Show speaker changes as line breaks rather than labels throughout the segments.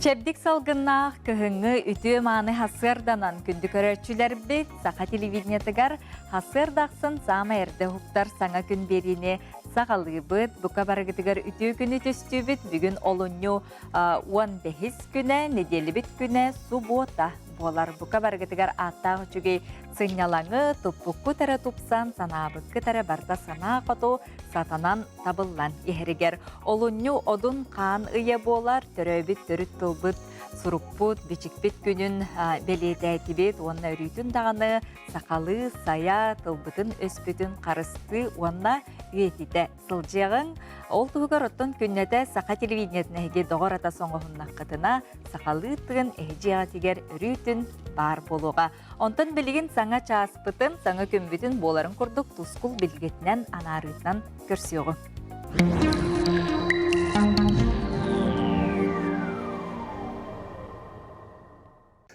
Чэбдик салгыннаах кыһыҥҥы үтүө-мааны сарсыарданан күндү көрөөччүлэрбит саха телевидениетыгар сарсыарда ахсын саамай эрдэ уһуктар саҥа күн биэриини саҕалыыбыт. Бука барыгытыгар үтүө күнү түстүүбүт. Бүгүн олунньу 15 күнэ, нэдиэлэбит күнэ субуота буолар. Бука барыгытыгар ааттаах үчүгэй сынньалаҥы, туппуккут эрэ тупсан, санаабыккыт эрэ барыта санаа хоту сатанан табыллан иһэригэр. Олунньу одун хаан ыйа буолар, төрөөбүт төрүт тылбыт, сурукпут, бичикпит күнүн бэлиэтээтибит уонна өрүүтүн даҕаны сахалыы сайа тылбытын-өспүтүн харыстыы уонна үйэтитэ сылдьыаҕыҥ. Ол туһугар оттон күннэтэ саха телевидениетин эһиги доҕор-атас оҥоһуннаххытына, сахалыы тыын эһи дьиэҕитигэр өрүүтүн баар буолуоҕа. Онтон билигин саҥа чааспытын, саҥа күммүтүн буоларын курдук тускул билгэтинэн анаарыытынан көрсүөҕүҥ.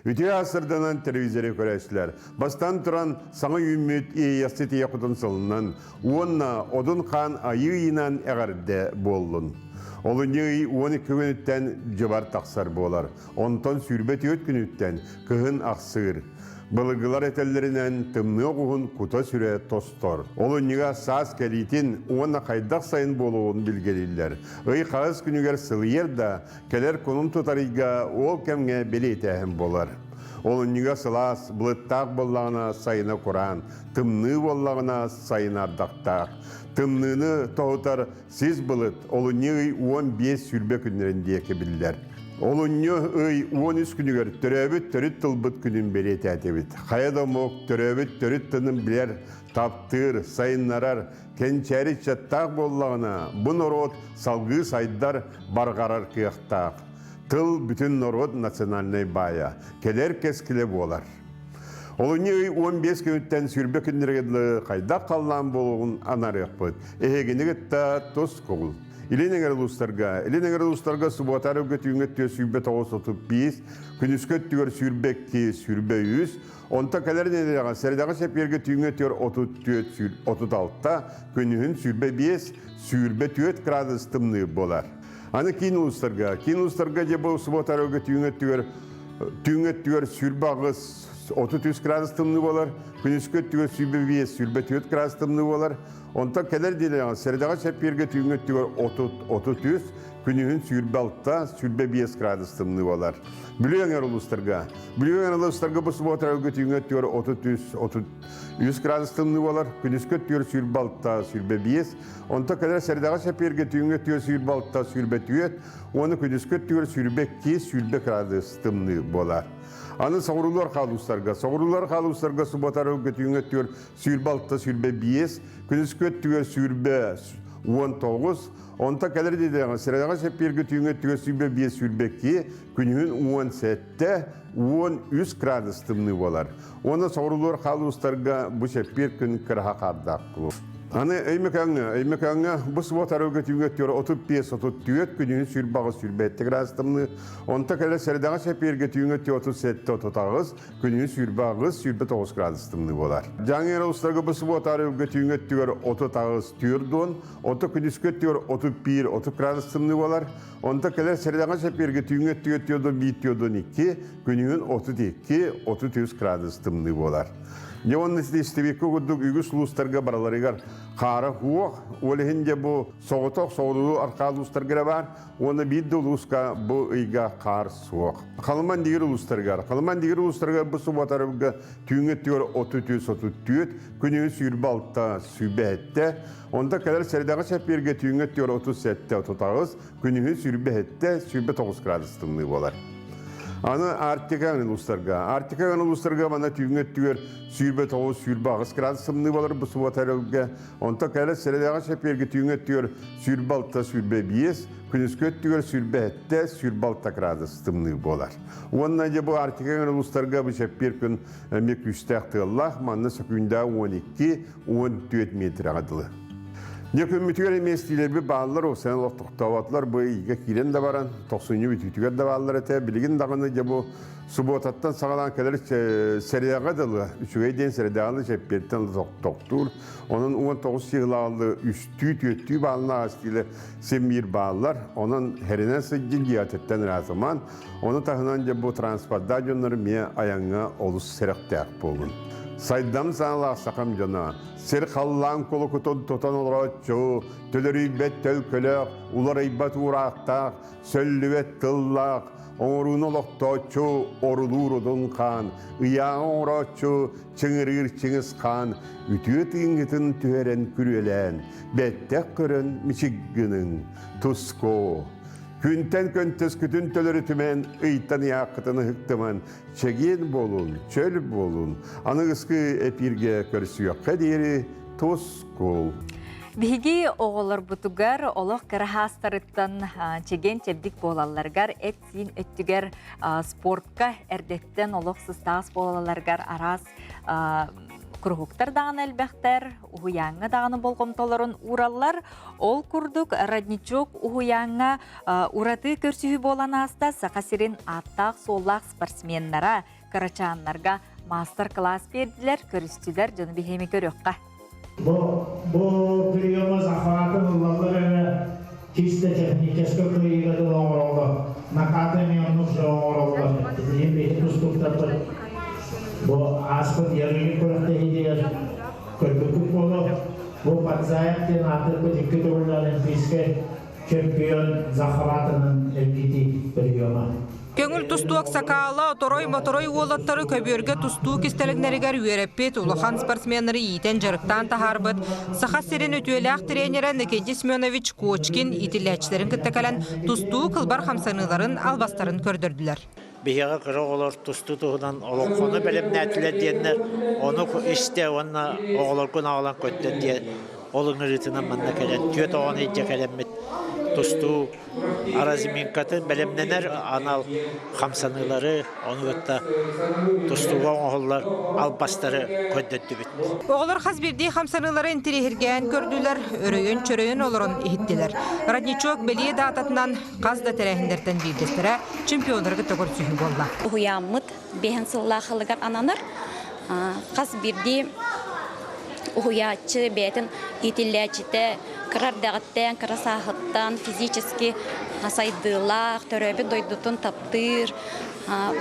Үтүө аасырданан телевизоры көрөөччүлэр бастан туран саҥа үүммүт Иэйэхсит ийэ кутун сылынан уонна Одун хаан айыы ыйынан эҕэрдэ буоллун. Олунньу ый 12 күнүттэн дьыбар тахсар буолар. Онтон 24 күнүттэн кыһын ахсыыр. Былыргылар этэллэринэн тымныы оҕуһун кута-сүрэ тостор. Олунньуга саас кэлиитин уонна хайдах сайын буолуоҕун билгэлииллэр. Ый хаһыс күнүгэр сылыйар да, Кэлэр кунун тутарыйга ол кэмҥэ бэлиэтээһин буолар. Олунньуга сылаас, былыттаах буоллаҕына сайына кураан, тымныы буоллаҕына сайына ардахтаах. Тымныыны тоһутар сис былыт олунньу ый 15-сүүрбэ күннэрин диэки биллэр. Олунньу ый 13 күнүгэр төрөөбүт төрүт тылбыт күнүн бэлиэтээтибит. Хайа да омук төрөөбүт төрүт тылын билэр, таптыыр, сайыннарар, Кэнчээри ыччаттаах буоллаҕына, бу норуот салгыы сайдар, барҕарар кыахтаах. Тыл бүтүн норуот национальнай баайа, кэлэр кэскилэ буолар. Олунньу ый 15 күнүттэн сүүрбэ күннэргэ дылы хайдах халлаан буолуоҕун анарыахпыт. Эһигини кытта тус кугул. Илин эҥэр улуустарга, Илин эҥэр улуустарга субуота арыгы түүҥҥэ өттүгэр 109 35, күнүскү өттүгэр 22, 23, Онто кэлэр нэдиэлэҕэ сэрэдэҕэ сэпиэргэ түүҥҥэ түөр 34 36, күнүһүн 25, 24 градус тымныы буолар. Аны киин улуустарга, киин улуустарга дьэ бу субуота арыгы түүҥҥэ өттүгэр түүҥҥэ өттүгэр 28 33 градус тымныы буолар, күнүскү өттүгэр 25 24 градус тымныы буолар. Онтон кэлэр нэдиэлэҕэ сэрэдэҕэ сэпиэргэ түүҥҥэ өттүгэр 30 33, күнүһүн 26 25 градус тымныы буолар. Бүлүү эҥэр улуустарга. Бүлүү эҥэр улуустарга бу субуота түүҥҥэ өттүгэр 33 33 градус тымныы буолар. Күнүскү өттүгэр 26 25. Онто кэлэр сэрдэҕэ сэпиэргэ түүҥҥэ өттүгэр 26 24 уонна күнүскү өттүгэр 22 20 градус тымныы буолар. Аны соҕуруулар хаалуустарга. Соҕуруулар хаалуустарга субуота түүҥҥэ өттүгэр 26 25, күнүскү өттүгэр 20 19, онто кэлэр диэтэҕэ сирэҕэ сэппиэргэ түүҥҥэ өттүгэр 25 22, күнүһүн 17 13 градус тымныы буолар. Уонна соҕуруулар хаалуустарга бу сэппиэр күн кыраһа хаардаах буолуо. Аны Өймөкөөҥҥө, Өймөкөөҥҥө бу субуота арыгы түүҥҥэ өттүгэр 35 34, күнүһүн 28 27 градус тымныы. Онто кэлэр сэрэдэҕэ сэппиэргэ түүҥҥэ өттүгэр 37 38, Күнүһүн 28, 29 градус тымныы буолар. Дьааҥы улуустарга бу субуота арыгы түүҥҥү өттүгэр 38 40, оту күнүскү өттүгэр 31, 30 градус тымныы буолар. Онто кэлэр сэрэдэҕэ сэпиэргэ түүҥҥү өттүгэр 41, 42, күнүһүн 32, 33 градус тымныы буолар. Дьэ уонна истибиккэ курдук үгүс улуустарга бараларыгар хаара суох, ол иһин дьэ бу соҕотох соҕуруу архаа улуустарга эрэ баар. Уонна биир да улууска бу ыйга хаар суох. Халыман дигир улуустарыгар. Халыман дигир улуустарыгар бу субуотарга түүҥҥү өттүгэр 33 34, күнүһүн 26 27, онто кэлэр сэрэдэҕэ сэппиэргэ түүҥҥү өттүгэр 37 38, күнүһүн 27 29 градус тымныы буолар. Аны Арктика улуустарга. Арктика улуустарга манна түүҥҥү өттүгэр 29 28 градус тымныы буолар бу субуотарга. Онто кэлэр сэрэдэҕэ сэпиэргэ түүҥҥү өттүгэр 26 25, күнүскү өттүгэр 27 26 градус тымныы буолар. Уонна дьэ бу Арктика эҥэр улуустарга бу сэппиэр күн эмиэ күүстээх тыаллаах, манна сөкүүндэ 12 14 метрэҕэ дылы. Дьэ күммүтүгэр эмиэ истиилэрбит бааллар, ол сен олох тохтооботлар, бу ыйга киирэн да баран, тохсунньу бүтүүтүгэр да бааллар этэ. Билигин даҕаны дьэ бу субуотаттан саҕалаан кэлэр сэрэҕэ дылы, үчүгэй диэн сэрэдэҕэ чэппиэртэн тохтуур. Онон 19 сыһылааллы үстүү, түөттүү бааллаах истиилэр син биир бааллар. Онон хэринэн сылдьын дьиэтиттэн ыраатыман, ону таһынан дьэ бу транспордаах дьоннор эмиэ айаҥҥа олус сэрэхтээх буолун. Сайдам саалаах сахам дьоно, Сир халлаан кулукутун тутан олорооччу, төлөрүйбэт төлкөлөөх, уларыйбат уураахтаах, сөллүбэт тыллаах, оҥорууну олохтооччу, орулуур удун хаан, ыйааҕы оҥорооччу, чыҥырыыр Чыҥыс хаан, үтүө тыыҥҥытын түһэрэн күрүөлээн, бэттэх көрөн мичик гыныҥ, тускуо. Күнтэн көнтөскүтүн төлөрүтүмэн, ыйтан ыйааххытын ыһыктыман, Чэгиэн буолун, чөл буолун. Аныгыскы эпииргэ көрсүөххэ диэри тускул.
Биһиги оҕолорбутугар олох кыра хаастарыттан чэгиэн-чэбдик буолалларыгар, эт-сиин өттүгэр спортка эрдэттэн олох сыстаҕас буолалларыгар араас куруһуктар даҕаны элбэхтэр, уһуйааҥҥа даҕаны болҕомтолорун уураллар. Ол курдук Родничок уһуйааҥҥа ураты көрсүһүү буолан ааста Саха сирин ааттаах-суоллаах спортсменнара кырачааннарга маастар-кылаас биэрдилэр, көрүстүлэр, дьону биһиэми көрүөххэ.
Бу, бу приема захватын ыллаллар эрэ чисто техническэй кыайыыга дылы оҥороллор. Накаты эмиэ оннук же оҥороллор. Билигин биһи тустууктарбыт бу ааспыт Ярыгин күрэхтэһиитигэр көрбүппүт буолуо. Бу Пацаев диэн аатырбыт икки төгүл олимпийскай чемпион захватынан эргитии приема.
Көҥүл тустуук Сакаала оторой-моторой уолаттары көбүөргэ тустуу кистэлэҥнэригэр үөрэппит, улахан спортсменнары иитэн дьарыктаан таһаарбыт Саха сирин үтүөлээх тренерэ Никитий Семенович Кочкин иитиллээччилэрин кытта кэлэн тустуу кылбар хамсаныыларын, албастарын көрдөрдүлэр.
Биһиэхэ кыра оҕолор тустуу туһунан олоҥхону бэлэмнээтилэр диэннэр, ону истэ уонна оҕолоргун аҕалан көттөр диэн ол ыҥырыытынан манна кэлэн түөрт оҕону илдьэ кэлэммит тустуу разминкатын бэлэмнэнэр анал хамсаныылары, ону кытта тустууга оҥоһуллар албастары көрдөрдүбүт.
Оҕолор хас биирдии хамсаныылары интириэһиргээн көрдүлэр, өрөйөн-чөрөйөн олорон иһиттилэр. Родничок бэлиэ даататынан хас да тэрээһиннэртэн биирдэстэрэ чемпионнары кытта көрсүһүү буолла.
Уһуйааммыт биэһин сыллаах ылыгар ананар. Хас биирдии уһуйааччы бэйэтин иитиллээччитэ кыра эрдэҕиттэн, кыра сааһыттан физически сайдыылаах, төрөөбүт дойдутун таптыыр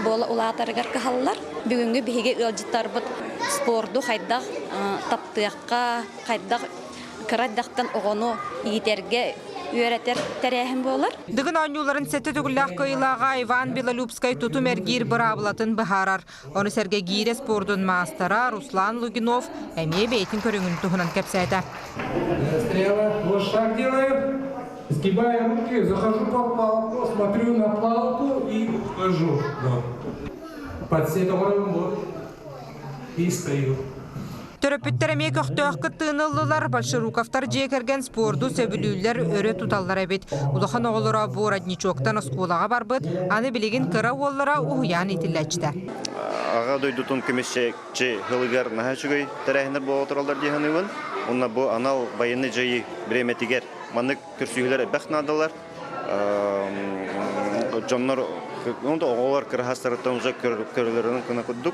буола улаатарыгар кыһаллар. Бүгүҥҥү биһиги ыалдьыттарбыт спорду хайдах таптыахха, хайдах кыра эрдэхтэн оҕону иитэргэ үөрэтэр тэрээһин буолар.
Дыгын оонньууларын сэттэ төгүллээх кыайыылааҕа Иван Белолюбскай тутум эргиир быраабылатын быһаарар. Ону сэргэ гиирэ спордун маастара Руслан Лугинов эмиэ бэйэтин көрүҥүн туһунан кэпсээтэ.
Стрела. Вот шаг делаем. Сгибаю руки, захожу под палку, смотрю на палку и ухожу. Под сетовым и стою.
Төрөппүттэр эмиэ көхтөөх кыттыыны ыллылар, Большеруковтар дьиэ кэргэн спорду сөбүлүүллэр, өрө туталлар эбит. Улахан оҕолоро бу родничоктан оскуолаҕа барбыт, аны билигин кыра уоллара уһуйаан иитиллээччитэ.
Аҕа дойдутун көмүсчи сылыгар наһаа үчүгэй тэрээһиннэр буола тураллар дии саныыбын. Уонна бу анал байыаннай дьайыы бириэмэтигэр маннык көрсүһүүлэр элбэх наадалар. Дьоннор оҕолор кыраһастарыттан уже көрөлөрүнэн гына курдук.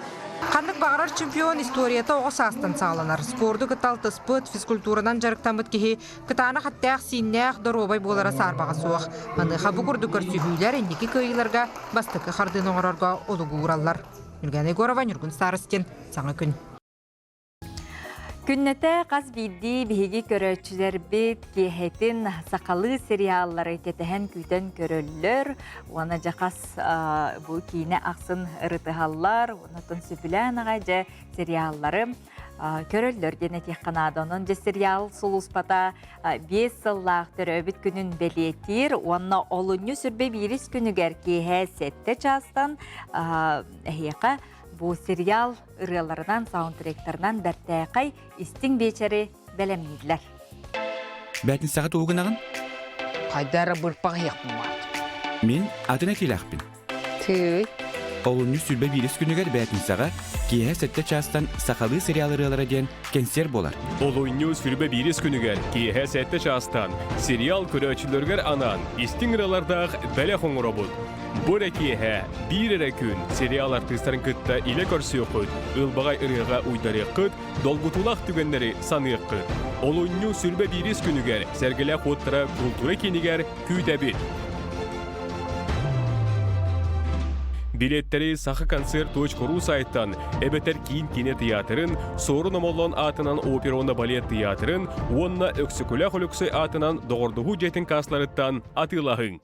Ханнык баҕарар чемпион историята оҕо саастан саҕаланар. Спорду кытта алтыспыт, физкультуранан дьарыктаммыт киһи кытаанах эттээх-сииннээх, доруобай буолара саарбаҕа суох. Маныаха бу курдук көрсүһүүлэр инники кыайыыларга бастакы хардыыны оҥорорго олугу уураллар. Ньургана Егорова, Ньургун Старостин, Саҥа күн.
Күннэтэ хас биирдии биһиги көрөөччүлэрбит киэһэтин сахалыы сериаллары кэтэһэн күүтэн көрөллөр уонна дьэ хас бу киинэ ахсын ырытыһаллар онтон сөбүлээн аҕай дьэ сериаллары көрөллөр диэн этиэххэ наада. Онон дьэ сериал сулууспата 5 сыллаах төрөөбүт күнүн бэлиэтиир уонна олунньу сүрбэ биирис күнүгэр киэһэ 7 чаастан эһиэхэ бу сериал ырыаларынан, саундтректарынан бэртээхэй истиҥ биэчэри бэлэмнииллэр.
Бээтинсэҕэ тугу гынаҕын?
Хайда эрэ бырпах иһиэхпин баар.
Мин атын этиилээхпин.
Тыый.
Олунньу 21 күнүгэр бээтинсэҕэ киэһэ 7 чаастан сахалыы сериал ырыалара диэн кэнсиэр буолар.
Олунньу 21 күнүгэр киэһэ 7 чаастан сериал көрөөччүлэригэр анаан истиҥ ырыалардаах бэлэх оҥоробут. Бу эрэ киэһэ биир эрэ күн сериал артыыстарын кытта илэ көрсүөххүт, ылбаҕай ырыаҕа уйдарыаххыт, долгутуулаах түгэннэри саныаххыт. Олунньу 21 күнүгэр Сэргэлээх уоттара култуура киинигэр күүтэбит. Билеттэри Саха концерт .ру сайтан эбэтэр Киин киинэ тыйаатырын, Суорун Омоллоон аатынан опера уонна балет тыйаатырын уонна Өксөкүлээх Өлөксөй аатынан Доҕордоһуу дьиэтин кассаларыттан атыылаһыҥ.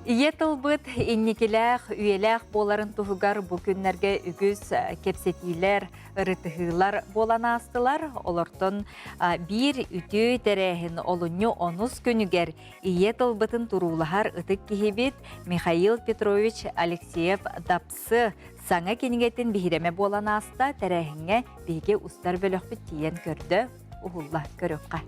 Ийэ тылбыт инникилээх, үйэлээх буоларын туһугар бу күннэргэ үгүс кэпсэтиилэр, ырытыһыылар буолан аастылар. Олортон биир үтүө тэрээһин олунньу онус күнүгэр ийэ тылбытын туруулаһар ытык киһибит Михаил Петрович Алексеев Дапсы саҥа кинигэтин биһирэмэ буолан ааста. Тэрээһиҥҥэ биһиги устар бөлөхпүт тиийэн көрдө, уһулла көрүөххэ.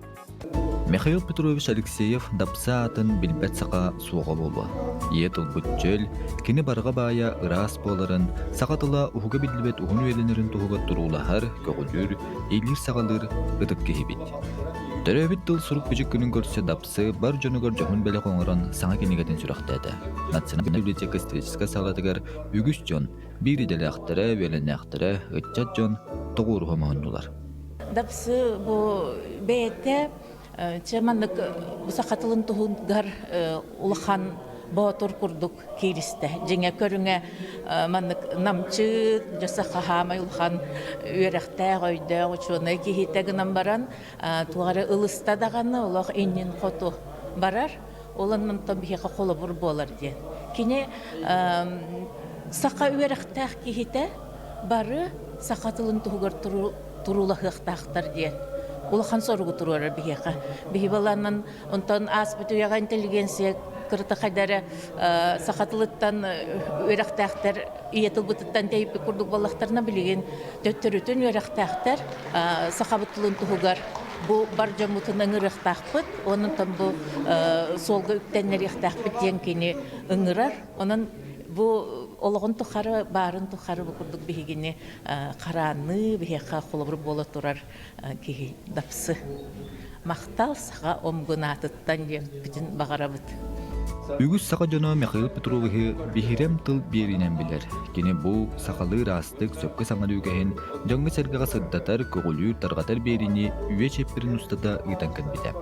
Михаил Петрович Алексеев Дапсы аатын билбэт саха суоҕа буолуо. Ийэ тылбыт чөл, кини барҕа баайа ыраас буоларын, саха тыла уһуга биллибэт уһун үйэлэнэрин туһугар туруулаһар, көҕүлүүр, иилиир-саҕалыыр ытык киһибит. Төрөөбүт тыл сурук-бичик күнүн көрсө Дапсы бар дьонугар дьоһун бэлэх оҥорон саҥа кинигэтин сүрэхтээтэ. Национальнай библиотека историческай саалатыгар үгүс дьон, биир идэлээхтэрэ, үөлэннээхтэрэ, ыччат дьон тоҕуоруһа моһуннулар.
Дапсы бу бэйэтэ чэ маннык саха тылын туһугар улахан боотур курдук кииристэ. Дьиҥэ көрүҥэ маннык намчы, дьэ хаһаамай улахан үөрэхтээх, өйдөөх учуонай киһитэ гынан баран туох эрэ ылыста даҕаны олох иннин хоту барар. Ол онтон биһиэхэ холобур буолар диэн. Кини саха үөрэхтээх киһитэ бары саха тылын туһугар туруулаһыахтаахтар диэн улахан соругу туруорар биһиэхэ. Биһи баланан онтон ааспыт үйэҕэ интеллигенция кырата хайда эрэ саха тылыттан үөрэхтээхтэр ийэ тылбытыттан тэйиппит курдук буоллахтарына билигин төттөрүтүн үөрэхтээхтэр сахабыт тылын туһугар бу бар дьоммутун ыҥырыахтаахпыт, онтон бу суолга үктэннэриэхтээхпит диэн кини ыҥырар. Онон бу олоҕун тухары, баарын тухары бу курдук биһигини хараанныы, биһиэхэ холобур буола турар киһи дапсы. Махтал саха омгун аатыттан диэппитин баҕарабыт.
Үгүс саха дьоно Михаил Петровиһы биһирэм тыл биэриинэн билэр. Кини бу сахалыы ыраастык, сөпкө саҥарыы үгэһин дьоҥҥо-сэргэҕэ сырдатар, көҕүлүүр, тарҕатар биэриини үйэ чиэппэрин устата ыытан кэлбитэ.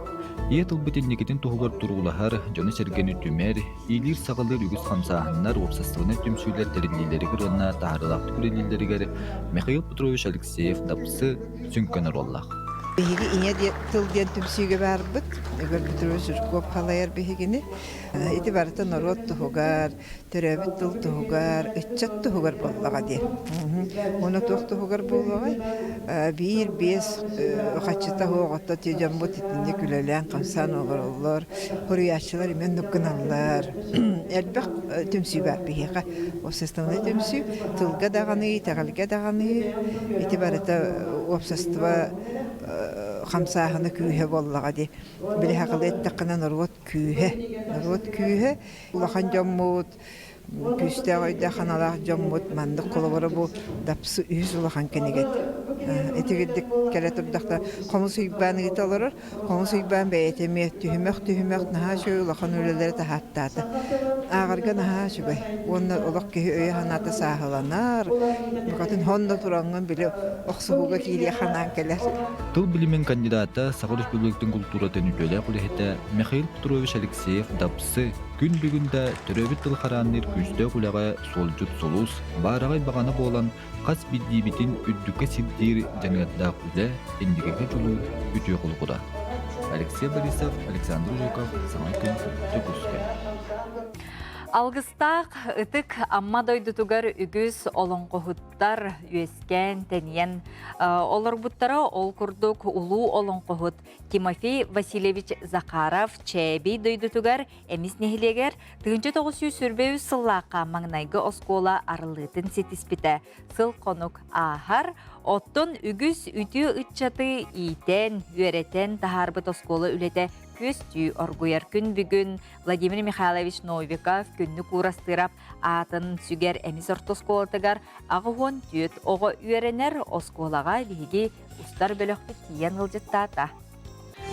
Ийэ тылбыт инникитин туһугар туруулаһар, дьону-сэргэни түмэр, иилиир-саҕалыыр үгүс хамсааһыннар, уопсастыбаннай түмсүүлэр тэриллиилэригэр уонна таһаарыылаахтык үлэлииллэригэр Михаил Петрович Алексеев-Дапсы сүҥкэн оруоллаах.
Биһиги ийэ тыл диэн түмсүүгэ баарбыт. Егор Петрович Жирков халайар биһигини. Ити барыта норуот туһугар, төрөөбүт тыл туһугар, ыччат туһугар буоллаҕа дии. Уонна туох туһугар буолуоҕай? Биир-биэс хаччыта оҕото дьоммут итинник үлэлээн-хамсаан олороллор. Хоруйааччылар эмиэ оннук гыналлар. Элбэх түмсүү баар биһиэхэ. Уопсастыбаннай түмсүү тылга даҕаны, итэҕэлгэ даҕаны ити барыта уопсастыба хамсааһына күүһэ буоллаҕа дии. Били сахалыы эттэххинэ норуот күүһэ. Норуот күүһэ улахан дьоммут, күүстээх өйдөөх-санаалаах дьоммут маннык холобура бу Дапсы үһүс улахан кинигэтэ. Итигирдик кэлэ турдахта Хомус Уйбаан ыыта олорор. Хомус Уйбаан бэйэтэ эмиэ түһүмэх-түһүмэх наһаа үчүгэй улахан үлэлэри таһааттаата. Ааҕарга наһаа үчүгэй. Уонна олох киһи өйө-санаата сааһыланар. Букатын хонно тураҥҥын били охсуһууга киириэх санаан кэлэр.
Тыл билимин кандидата, Саха Республикатын култууратын үтүөлээх үлэһитэ Михаил Петрович Алексеев Дапсы күн бүгүн да төрөөбүт тыл хараанныыр күүстээх үлэҕэ суолдьут сулус, баараҕай баҕана буолан хас биирдиибитин үрдүккэ сирдиир дьаныардаах үлэ инникигэ дьулуур үтүө холобура. Алексей Борисов, Александр Жуков, Саҥа күн, Дьокуускай.
Алгыстаах ытык Амма дойдутугар үгүс олоҥхоһуттар үөскээн, тэнийэн олорбуттара. Ол курдук улуу олоҥхоһут Тимофей Васильевич Захаров Чээбий дойдутугар Эмис нэһилиэгэр 1923 сыллаахха маҥнайгы оскуола арыллыытын ситиспитэ сыл-хонук ааһар. Оттон үгүс үтүө ыччаты иитэн, үөрэтэн таһаарбыт оскуола үлэтэ күөстүү оргуйар күн бүгүн Владимир Михайлович Новиков Күннүк Уурастыырап аатын сүгэр Эмис орто оскуолатыгар 84 оҕо үөрэнэр оскуолаҕа биһиги устар бөлөхпүт тиийэн ыалдьыттаата.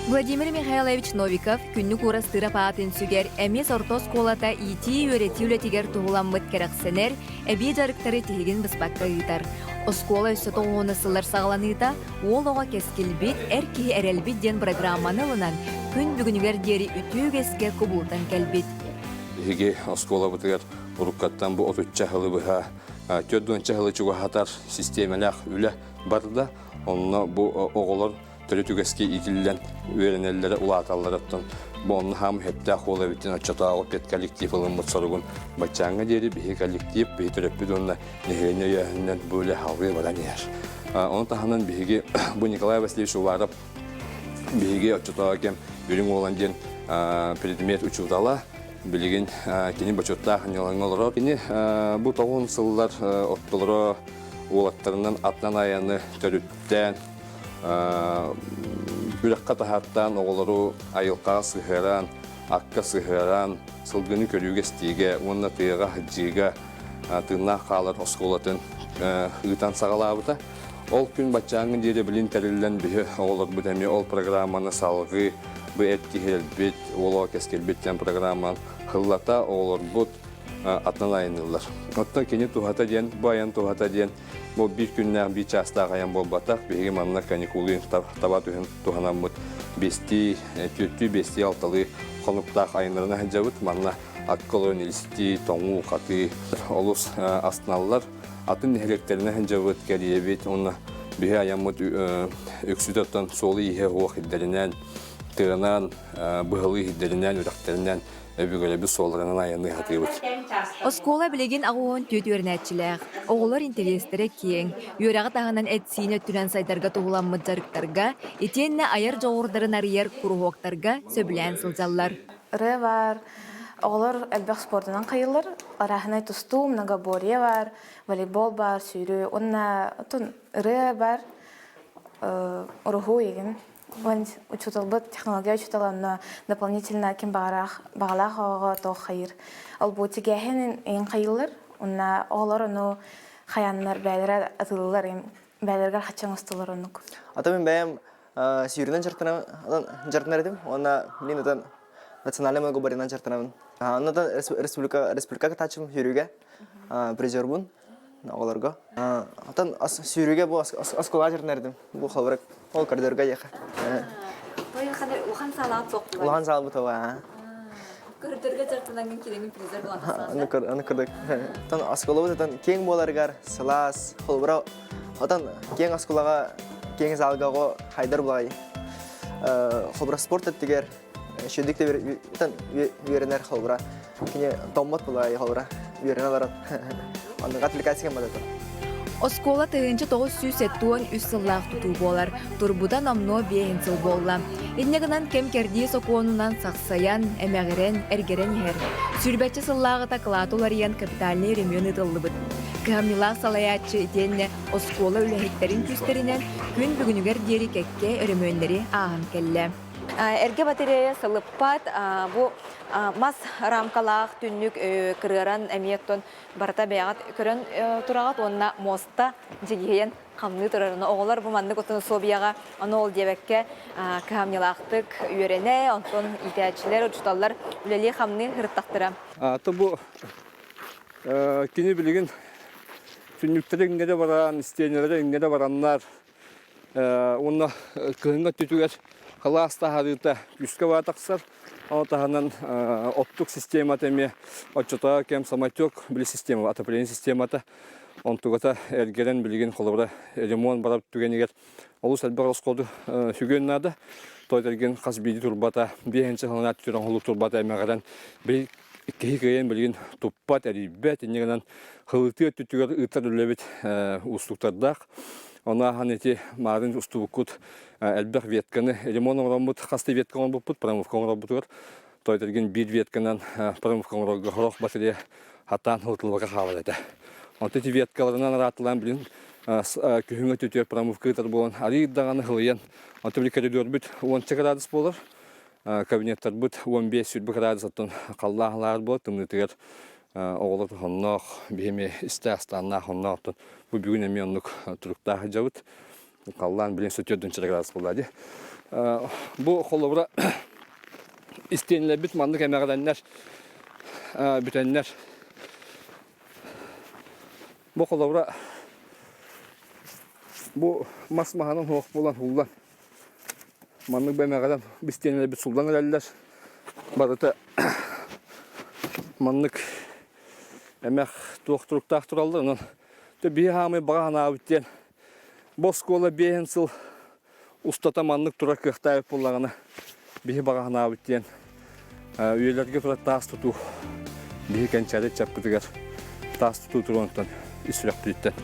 Владимир Михайлович Новиков Күннүк Уурастыырап аатын сүгэр Эмис орто оскуолата иитии-үөрэтии үлэтигэр туһуламмыт кэрэхсэнэр, эбии дьарыктары тиһигин быспакка ыытар. Оскуола өссө тоҕуһуна сыллар саҕаланыыта Уол оҕо кэскилбит, эр киһи эрэлбит диэн программаны ылынан, күн бүгүнүгэр диэри үтүө үгэскэ кубулутан кэлбит.
Биһиги оскуолабытыгар уруккаттан бу отучча сылы быһа 40 сылы чугаһатар систиэмэлээх үлэ барда. Онно бу оҕолор төрүт үгэскэ иитиллэн үөрэнэллэрэ улааталларыттан бу онно хаам хэптээх уол эбитин оччотооҕу педколлектив ылыммыт соругун баччааҥҥа диэри биһи коллектив биһи төрөппүт уонна нэһилиэнньэ өйөөһүнүнэн бу үлэ салгыы баран иһэр. Ону таһынан биһиги бу Николай Васильевич Уваров биһиги оччотооҕу кэм Үрүҥ Уолан диэн предмет учуутала билигин кини бочуоттаах ньылаҥҥа олорор. Кини бу тоҕун сыллар ортолоро уолаттарынан атынан айаны төрүттээн Күрэххэ таһааттаан оҕолору айылҕаҕа сыһыаран, акка сыһыаран, сылгыны көрүүгэ-истиигэ уонна тыаҕа сылдьыыга тыыннаах хаалар оскуолатын ыытан саҕалаабыта. Ол күн баччааҥҥы диэри билин тэриллэн биһи оҕолорбут эмиэ ол программаны салҕыы бу эт киһирэлбит, уолоо кэскилбит диэн программан хыллата оҕолорбут атынан айанныыллар. Оттон кини туһата диэн, бу айан туһата диэн Бу биир күннээх, биир чаастаах айан буолбатах. Биһиги манна каникулы таба түһэн туһанаммыт бэстии, түөртүү, бэстии, алталыы хонуктаах айаннарына сылдьабыт. Манна акка олорон илистии, тоҥуу, хатыы олус астыналлар. Атын нэһилиэктэринэ сылдьабыт, кэрийэбит. Уонна биһи айаммыт үксүтэ оттон суолу-ииһэ суох ирдэринэн, тыанан, быһалыы иһирдэринэн, үрэхтэринэн өбүгэлэрбит суолларынан айанныы сатыыбыт.
Оскуола билигин 84 үөрэнээччилээх. Оҕолор интэриэстэрэ киэҥ. Үөрэҕи таһынан эт-сиин өттүнэн сайдарга туһуламмыт дьарыктарга, итиэннэ айар дьоҕурдарын арыйар куруһуоктарга сөбүлээн сылдьаллар.
Ырыа баар, оҕолор элбэх спордунан хайыллар. Арааһынай тустуу, многоборье баар, волейбол баар, сүүрүү уонна ырыа баар, уруһуй игин. Учууталбыт технология учуутала онно дополнительно ким баҕалаах баҕалаах оҕоҕо туох хайыыр. Ол бу тигээһин иҥ хайыыллар. Уонна оҕолор ону хайааннар бэйэлэрэ атыылыыллар бэйэлэригэр хачча оҥостоллор оннук.
Ата мин бэйэм сүүрүнэн дьарыктанар этим уонна мин ытан национальный многоборьенан дьарыктанабын. Онно республика республика кытааччым сүүрүүгэ призербун оҕолорго. Отон сүүрүүгэ бу оскуола дьарыктанар Бу холборок ол көрдөргө яха.
Улахан саалаҕыт суох
Улахан саалбыт ова.
Көрдөргө дьарыктанан кириҥин призер буолан
Аны көр аны көрдөк. Тон оскуолабыт отон киэҥ буоларыгар сылаас холобура отон киэҥ оскуолаҕа киэҥ залга оҕо хайдар булай. Холобура спорт өттүгэр шүдүк да үөрэнэр холобура кини томмот булай холобура үөрэнэ олорон оннук аппликация бадата.
Оскуола 1973 сыллаах тутуу буолар. Турбута номнуо биэһин сыл буолла. Инньэ гынан кэм-кэрдии сокуонунан сахсайан, эмэҕирэн, эргэрэн иһэр. Сүүрбэччэ сыллааҕыта кылаата уларыйан капитальнай өрөмүөн ыытыллыбыт. Кыһамньылаах салайааччы итиэннэ оскуола үлэһиттэрин күүстэринэн күн бүгүнүгэр диэри кэккэ өрөмүөннэри ааһан кэллэ.
Эргэ батарея сылыппат, бу мас рамкалаах түннүк кырыаран эмиэ оттон барыта бэйэҕит көрөн тураҕыт уонна муоста дьигиһийэн хамныы турар. Оҕолор бу маннык отун усулуобуйаҕа ону ол диэбэккэ кыһамньылаахтык үөрэнэ, онтон иитээччилэр, учууталлар үлэлии-хамныы сырыттахтара.
То бу кини билигин түннүктэрэ иҥнэрэ баран, истиэнэлэрэ иҥнэрэ бараннар Уонна кыһыҥҥы өттүтүгэр халаас таһаарыыта күүскэ баа тахсар. Ону таһынан оттук системата эмиэ оччотооҕу кэм самотек били система отопление системата онтугата эргэрэн билигин холобура ремонт барар түгэнигэр олус элбэх расходу сүгүөн наада. Той эргин хас биирдии турбата биэһинчэ сылынан түтүр оҥоһуллубут турбата эмэҕирэн били киһи кыайан билигин туппат, эрийбэт, инньэ гынан хылытыы өттүтүгэр ыытар үлэбит уустуктардаах. Ону ааһан ити маарын устубуккут элбэх ветканы ремонт оҥороммут, хас да ветка оҥорбуппут, промывка оҥорбутугар тойтергин биир ветканан промывка оҥорорго сорох батарея хатаан хылытыллыбакка хаалар этэ. Онтон ити веткаларынан араатылаан билин күһүҥҥү өттүтүгэр промывка ыытар буолан арыый даҕаны хылыйан, онтон били коридорбут уонча градус буолар. Кабинеттарбыт 15-20 градус оттон халлаан буолар тымныытыгар оҕолор онноох биһи истэ астааннаах онноох оттон бу бүгүн эмиэ оннук туруктаах сылдьабыт. Халлаан билин сөтүөрдүн градус буолла дии. Бу холобура истиэнэлэрбит маннык эмэҕирэннэр бүтэннэр бу холобура бу мас маһынан суох буолан һуллан Маннык бэмэҕинэн бистиэнэлэрбит суллан эрэллэр. Барыта маннык эмэх туох туруктаах тураллар. Онон биһи хаамай баҕа санаабыт диэн бу оскуола биэһин сыл устата маннык турар кыахтаах буоллаҕына биһи баҕа санаабыт диэн Үйэлэргэ турар таас тутуу биһи кэнчээри ыччаппытыгар таас тутуу туруонтан ис сүрэхпититтэн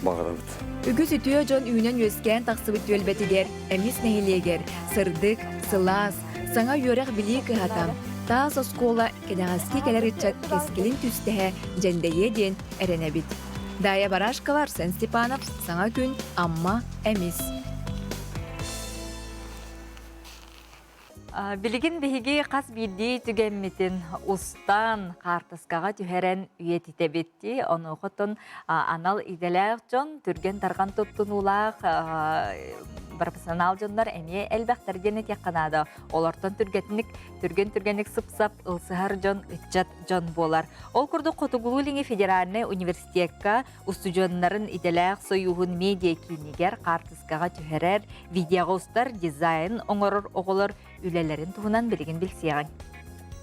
баҕарабыт.
Үгүс үтүө дьон үүнэн-үөскээн тахсыбыт түөлбэтигэр, Эмис нэһилиэгэр сырдык, сылаас, саҥа үөрэх-билии кыһата, таас оскуола кэнэҕэски кэлэр ыччат кэскилин түстэһэ дьэндэйиэ диэн эрэнэбит. Дая Барашкова, Арсен Степанов, Саҥа күн, Амма, Эмис.
Билигин биһиги хас биирдии түгэммитин устан, хаартыскаҕа түһэрэн үйэтитэбит дии. Онуохатон анал идэлээх дьон, түргэн-тарҕан туттунуулаах профессионал дьоннор эмиэ элбэхтэр диэн этиэххэ наада. Олортон түргэтник, түргэн-түргэнник сып-сап ылсыһар дьон, ыччат дьон буолар. Ол курдук Хотугулуу-Илиҥҥи федеральнай университекка устудьуоннарын идэлээх сойууһун медиа-киинигэр хаартыскаҕа түһэрэр, видеоҕа устар, дизайн оҥорор оҕолор үлэлэрин туһунан билигин билсиэҕиҥ.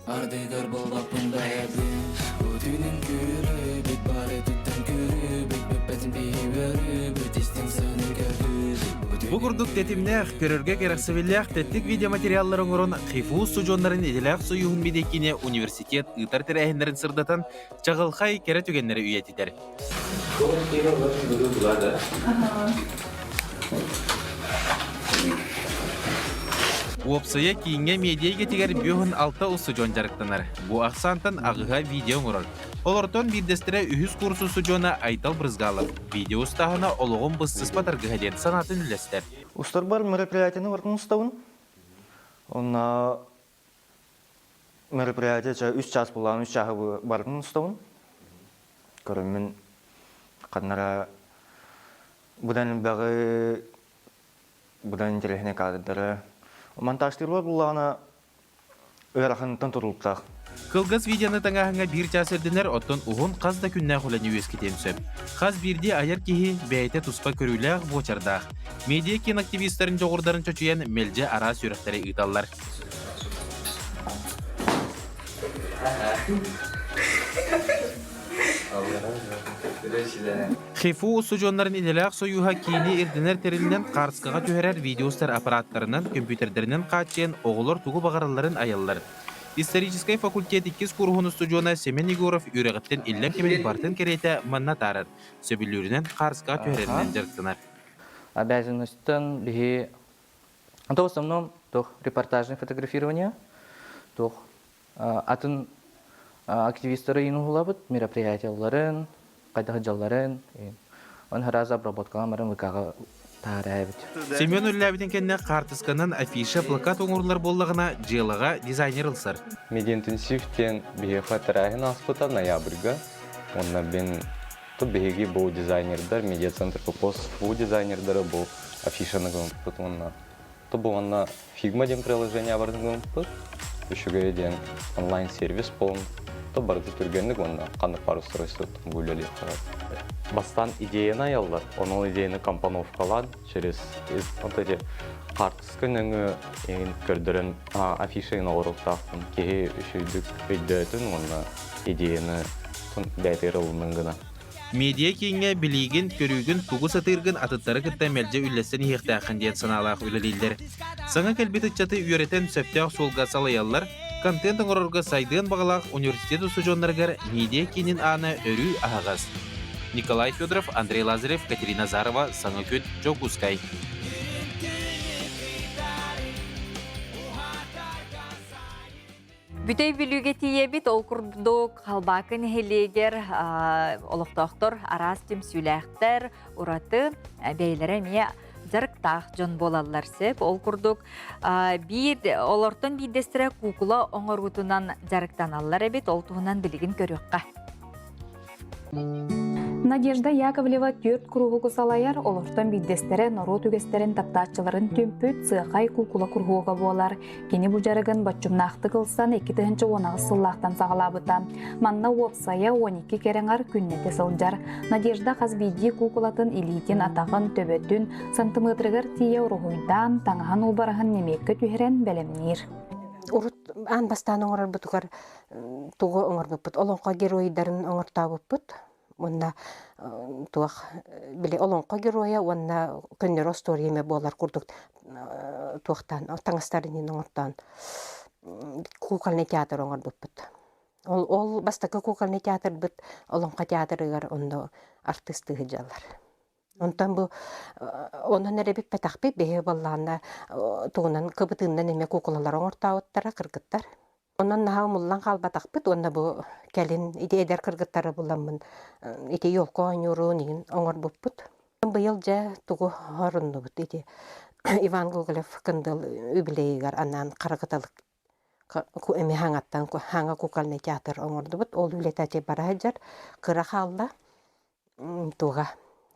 Ардыгар буолбаппын бэйэбин Бу түүнүн күүрүүбүт барытыттан күүрүүбүт Бүппэтин биһи үөрүүбүт истиҥ сыһыны көрдүүр
Бу курдук тэтимнээх, көрөргө кэрэхсэбиллээх тэттик видеоматериаллары оҥорон ХИФУ устудьуоннарын идэлээх сойууһун медиакиинэ университет ыытар тэрээһиннэрин сырдатан чаҕылхай кэрэ түгэннэри үйэтитэр. Уопсайа кииҥҥэ медиа эйгэтигэр бүөһүн алта устудьуон дьарыктанар. Бу ахсаантан аҕыһа видео оҥорор. Олортон биирдэстэрэ үһүс курс устудьуона Айтал Брызгалов. Видео устааһына олоҕум быстыспат аргыһа диэн санаатын үллэстэр.
Устарбар мероприятиены барытын устабын. Онно мероприятие ча үс чаас булаан үс чааһы барытын устабын. Көрөммүн ханнара быдан элбэҕи быдан интэриэһинэй кадрдары монтажтыырбар буллаҕына ыараханытан тутулуктаах.
Кылгас видеоны таҥааһыҥҥа биир чаас ирдэнэр, оттон уһун хас да күннээх үлэни үөскэтиэн сөп. Хас биирдии айар киһи бэйэтэ туспа көрүүлээх, буочардаах. Медиа киин активистарын дьоҕурдарын чочуйан мэлдьи араас үөрэхтэри ыыталлар. ХИФУ устудьуоннарын идэлээх сойууһа киини ирдэнэр тэрилинэн хаарскаҕа түһэрэр видеостар аппараттарынан, көмпүүтэрдэринэн хааччыйан оҕолор тугу баҕаралларын айаллар. Историческай факультет иккис кууруһун устудьуона Семен Егоров үөрэҕиттэн иллэҥ кэмин барытын кэриэтэ манна атаарар, сөбүлүүрүнэн хаарскаҕа түһэрэринэн дьарыктанар.
Обязанностьтан биһи То в основном туох репортажное фотографирование, туох атын активистары иин уһулабыт, мероприятияларын, хайдах дьалларын, он сразу обработкалаан баран ВК-ҕа таһаарабыт.
Семен үлэлээбитин кэннэ хаартысканан афиша, плакат оҥоруллар буоллаҕына, дьыалаҕа дизайнер ылсар.
Медиаинтенсив диэн биһиэхэ тэрээһин ааспыта ноябрьга. Уонна мин Тут биһиги бу дизайнердар, медиацентр ППОС ФУ дизайнердары бу афишаны гыммыппыт уонна то бу уонна Figma диэн приложение барын гыммыппыт. Үчүгэй диэн онлайн-сервис буолан то барыта түргэнник уонна ханнык баар устройствоттан бу үлэлиэххэ Бастаан идеяны айаллар, онон идеяны компоновкалаан через вот эти хаартыска нөҥүө эҥин көрдөрөн афиша эҥин оҥоруохтаахпын киһи үчүгүйдүк өйдөөтүн уонна идеяны бэйэтигэр ылыннын гына.
Медиа кииҥҥэ билиигин, көрүүгүн, тугу сатыыргын атыттары кытта мэлдьи үллэстэн иһиэхтээххин диэн санаалаах үлэлииллэр. Саҥа кэлбит ыччаты үөрэтэн сөптөөх суолга салайаллар, контент оҥорорго сайдыан баҕалаах университет устудьуоннарыгар медиа киинин аана өрүү аһаҕас. Николай Федоров, Андрей Лазарев, Катерина Азарова, Саҥа күн, Дьокуускай.
Бүтэй Бүлүүгэ тиийэбит, ол курдук Халбаакы нэһилиэгэр олохтоохтор араас түмсүүлээхтэр, ураты бэйэлэрэ эмиэ дьарыктаах. дьарыктаах дьон буолаллар сөп. Ол курдук биир олортон биирдэстэрэ куукула оҥоруутунан дьарыктаналлар эбит. Ол туһунан билигин көрүөххэ.
Надежда Яковлева түөрт куруһугу салайар, олортон биирдэстэрэ норуот үгэстэрин таптааччыларын түмпүт сыахай куукула куруһуога буолар. Кини бу дьарыгын боччумнаахтык ылсан 2018 сыллаахтан саҕалаабыта. Манна уопсайа 12 кэрэҥэр күннэтэ сылдьар. Надежда хас биирдии куукулатын илиитин, атаҕын, төбөтүн сантыметрыгар тиийэ уруһуйдаан, таҥаһын уобараһын нэмиэккэ түһэрэн бэлэмниир.
Урут аан бастаан оҥорорбутугар тугу оҥорбуппут олоҥхо геройдарын оҥортообуппут уонна туох били олоҥхо геройа уонна көннөрү остуоруйа эмэ буолар курдук туохтаан таҥастарын оҥортоон кукольный театр оҥорбуппут ол ол бастакы кукольный театрбыт олоҥхо театрыгар онно артыыстыы сылдьаллар Онтон бу онон эрэ бүппэтэхпит биһиги буоллаҕына тугунан кыбытыыннан эмиэ куукулалары оҥортообуттара кыргыттар. Онон наһаа умуллан хаалбатахпыт уонна бу кэлин ити эдэр кыргыттары буламмын ити елка оонньуурун иһин оҥорбуппут. Быйыл дьэ тугу оруннубут ити Иван Гоголев Кындыл үбүлүөйүгэр анаан хара кыталык эмиэ хаҥаттан хаҥа кукольный театр оҥордубут. Ол үлэтэ бара сылдьар кыра хаалла. Туга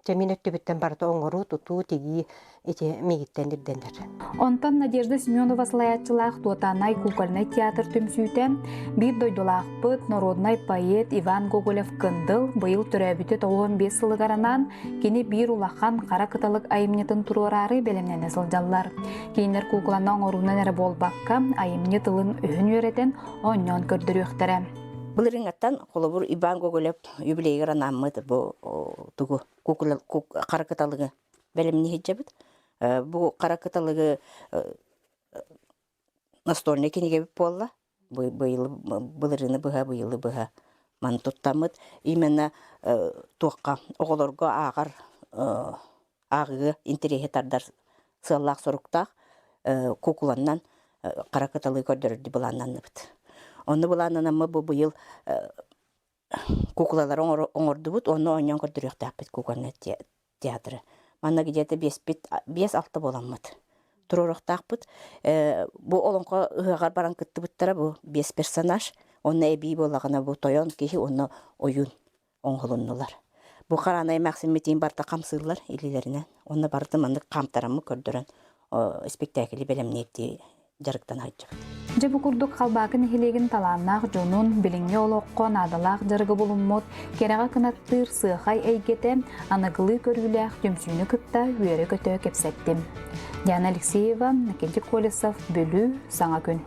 Чэ мин өттүбүттэн барыта оҥоруу, тутуу, тигии ити миигиттэн ирдэнэр.
Онтон Надежда Семенова салайааччылаах Туотаанай кукольнай театр түмсүүтэ биир дойдулаахпыт, народнай поэт Иван Гоголев-Кындыл быйыл төрөөбүтэ 95 сылыгар анаан кини биир улахан хара кыталык айымньытын туруораары бэлэмнэнэ сылдьаллар. Кинилэр куукуланы оҥоруунан эрэ буолбакка, айымньы тылын өһүн үөрэтэн, оонньоон көрдөрүөхтэрэ.
Былырыыҥҥаттан холобур Иван Гоголев юбилейыгар анааммыт бу тугу хара кыталыгы бэлэмнии сылдьабыт. Бу хара кыталыгы настольнай кинигэбит буолла. Быйыл былырыыны быһа, быйылы быһа маны туттаммыт. Именно туохха оҕолорго ааҕар ааҕыыга интэриэһи тардар сыаллаах-соруктаах куукуланнан хара кыталыы көрдөрөрдүү былааннанныбыт. Онно былааннанаммыт бу быйыл куукулалары оҥордубут, онно оонньоон көрдөрүөхтээхпит кукольнай театры. Манна где-то биэспит, биэс-алта буоламмыт туруоруохтаахпыт. Бу олоҥхо ыһыаҕар баран кыттыбыттара бу биэс персонаж. Онно эбии буоллаҕына бу тойон киһи уонна ойуун оҥоһулуннулар. Бу хараанай эмээхсиммитиин барыта хамсыыллар илиилэринэн. Онно барыта маннык хаамтараммыт көрдөрөн испиктээкили бэлэмниирдии дьарыктана сылдьабыт.
Дьэ бу курдук Халбаакы нэһилиэгин талааннаах дьонун, билиҥҥи олоххо наадалаах дьарыгы булуммут, кэрэҕэ кынаттыыр сыахай эйгэтэ аныгылыы көрүүлээх түмсүүнү кытта үөрэ-көтө кэпсэттим. Диана Алексеева, Накентий Колесов, Бүлүү, Саҥа күн.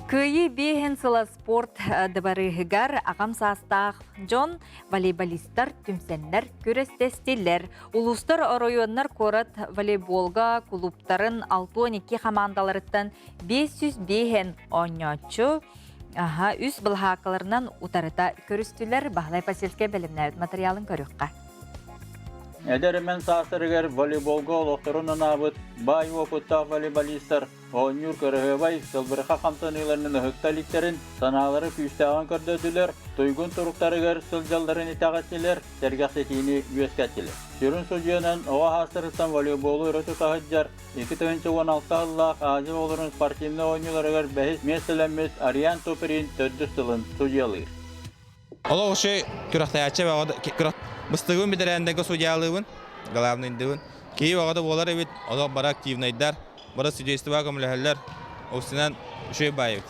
Кыайыы биэһин сыла спорт дыбарыыһыгар аҕам саастаах дьон волейболистар түмсэннэр күрэстэстилэр. Улуустар, оройуоннар куорат волейболга кулууптарын 62 хамаандаларыттан 505 оонньооччу аха, үс былаһааккаларынан утарыта көрүстүлэр. Баһылай Посельскай бэлэмнээбит материалын көрүөххэ.
Эдэр эмэн саастарыгар волейболга олохторун анаабыт баай уопуттаах волейболистар Оонньуур кыраһыабай сылбырха хамсаныыларынан ыһыкта иликтэрин, санаалара күүстээҕин көрдөрдүлэр, туйгун туруктарыгар сылдьалларын итэҕэттилэр, сэргэхситиини үөскэттилэр. Сүрүн судьуйанан оҕо саастарыттан волейболу өрө тута сылдьар 2016 сыллаах Азия оҕолорун спортивнай оонньууларыгар бэһис миэстэлэммит Ариан Туприн төрдүс сылын судьуйалыыр.
Олох үчүгэй күрэхтэһээччи быстыгын бэтэрээннэргэ судьялыыбын, главныйдыыбын. Киһи бөҕөтө буолар эбит, олох бары активнайдар, бары судействоҕа көмөлөһөллөр, устунан үчүгэй баайбыт.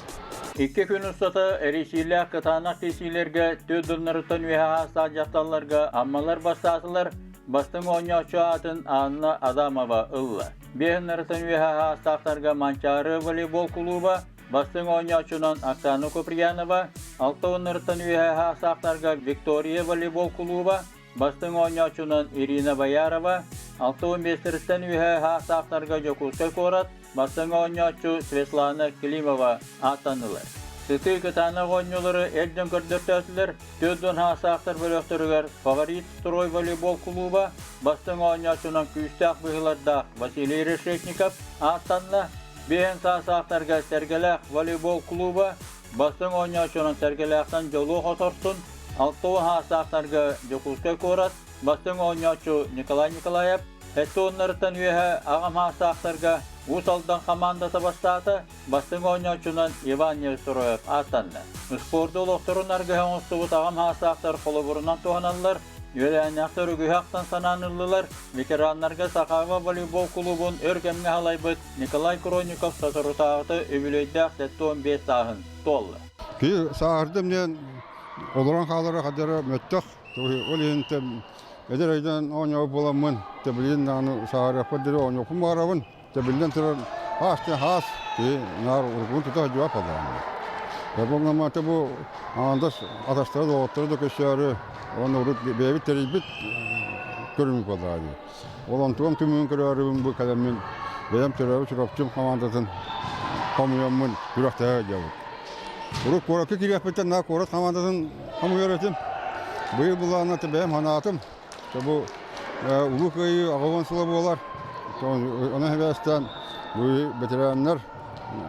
Икки күн устата эрийсиилээх кытаанах киирсиилэргэ түөрт донноруттан үөһэ аастаах дьахталларга Аммалар бастаатылар, бастыҥ оонньооччу аатын Анна Адамова ылла. Биэһиннарыттан үөһэ аастаахтарга Манчаары волейбол кулууба Бастыҥ оонньооччунан Оксана Куприянова, алта уоннарыттан үөһээ саастаахтарга Виктория волейбол кулууба, бастыҥ оонньооччунан Ирина Боярова, 65-тэриттэн үөһээ саастаахтарга Дьокуускай куорат, бастыҥ оонньооччу Светлана Климова ааттаннылар. Сытыы кытаанах оонньуулары эр дьон көрдөртөөтүлэр, 40 саастаахтар бөлөхтөрүгэр Фаворит строй волейбол кулууба, бастыҥ оонньооччунан күүстээх быһыылардаах Василий Решетников ааттанна, Биэһин саастаахтарга Сэргэлээх волейбол клуба бастыҥ оонньооччунан Сэргэлээхтэн Дьолуо Хоторсун, 60 саастаахтарга Дьокуускай куорат бастыҥ оонньооччу Николай Николаев, Эстоннарыттан үөһэ аҕам саастаахтарга Уус Алдан хамаандата бастаата, бастыҥ оонньооччунан Иван Невстроев ааттанна. Спорду олохторун аргыһа оҥостубут аҕам саастаахтар холобурунан туһаналлар, үөлээннээхтэр үгүһү ахтан санаан ыллылар, ветераннарга Сахава волейбол кулуубун өр кэмҥэ салайбыт Николай Кронников соторутааҕыта үбүлүөйдээх 75 сааһын туолла.
Киһи сааһырдым диэн олорон хаалара хадара мөттөх. Ол иһин эдэр өйдөөн оонньообут буоламмын, тэбилин даҕаны сааһырыахпар диэри оонньуохпун баҕарабын. Тэбиллэн турар хаас диэн хаас, киһи наар уруккун тута сылдьыбат буоллаҕым. Бу бу аҥаардас атастара доҕотторо да көрсөөрү уонна урут бэйэбит тэрийбит көрүҥ буоллаҕа дии. Ол онтугам түмүгүн көрөөрүбүн бу кэлэммин бэйэм төрөөбүт Чурапчым хамаандатын хомуйаммын күрэхтэһэ сылдьабыт. Урут куоракка киириэхпиттэн наа куорат хамаандатын хомуйар этим. Быйыл былаанна бэйэм санаатым. Бу Улуу Кыайыы 80 сыла буолар. Онон сибээстээн бу ветераннар,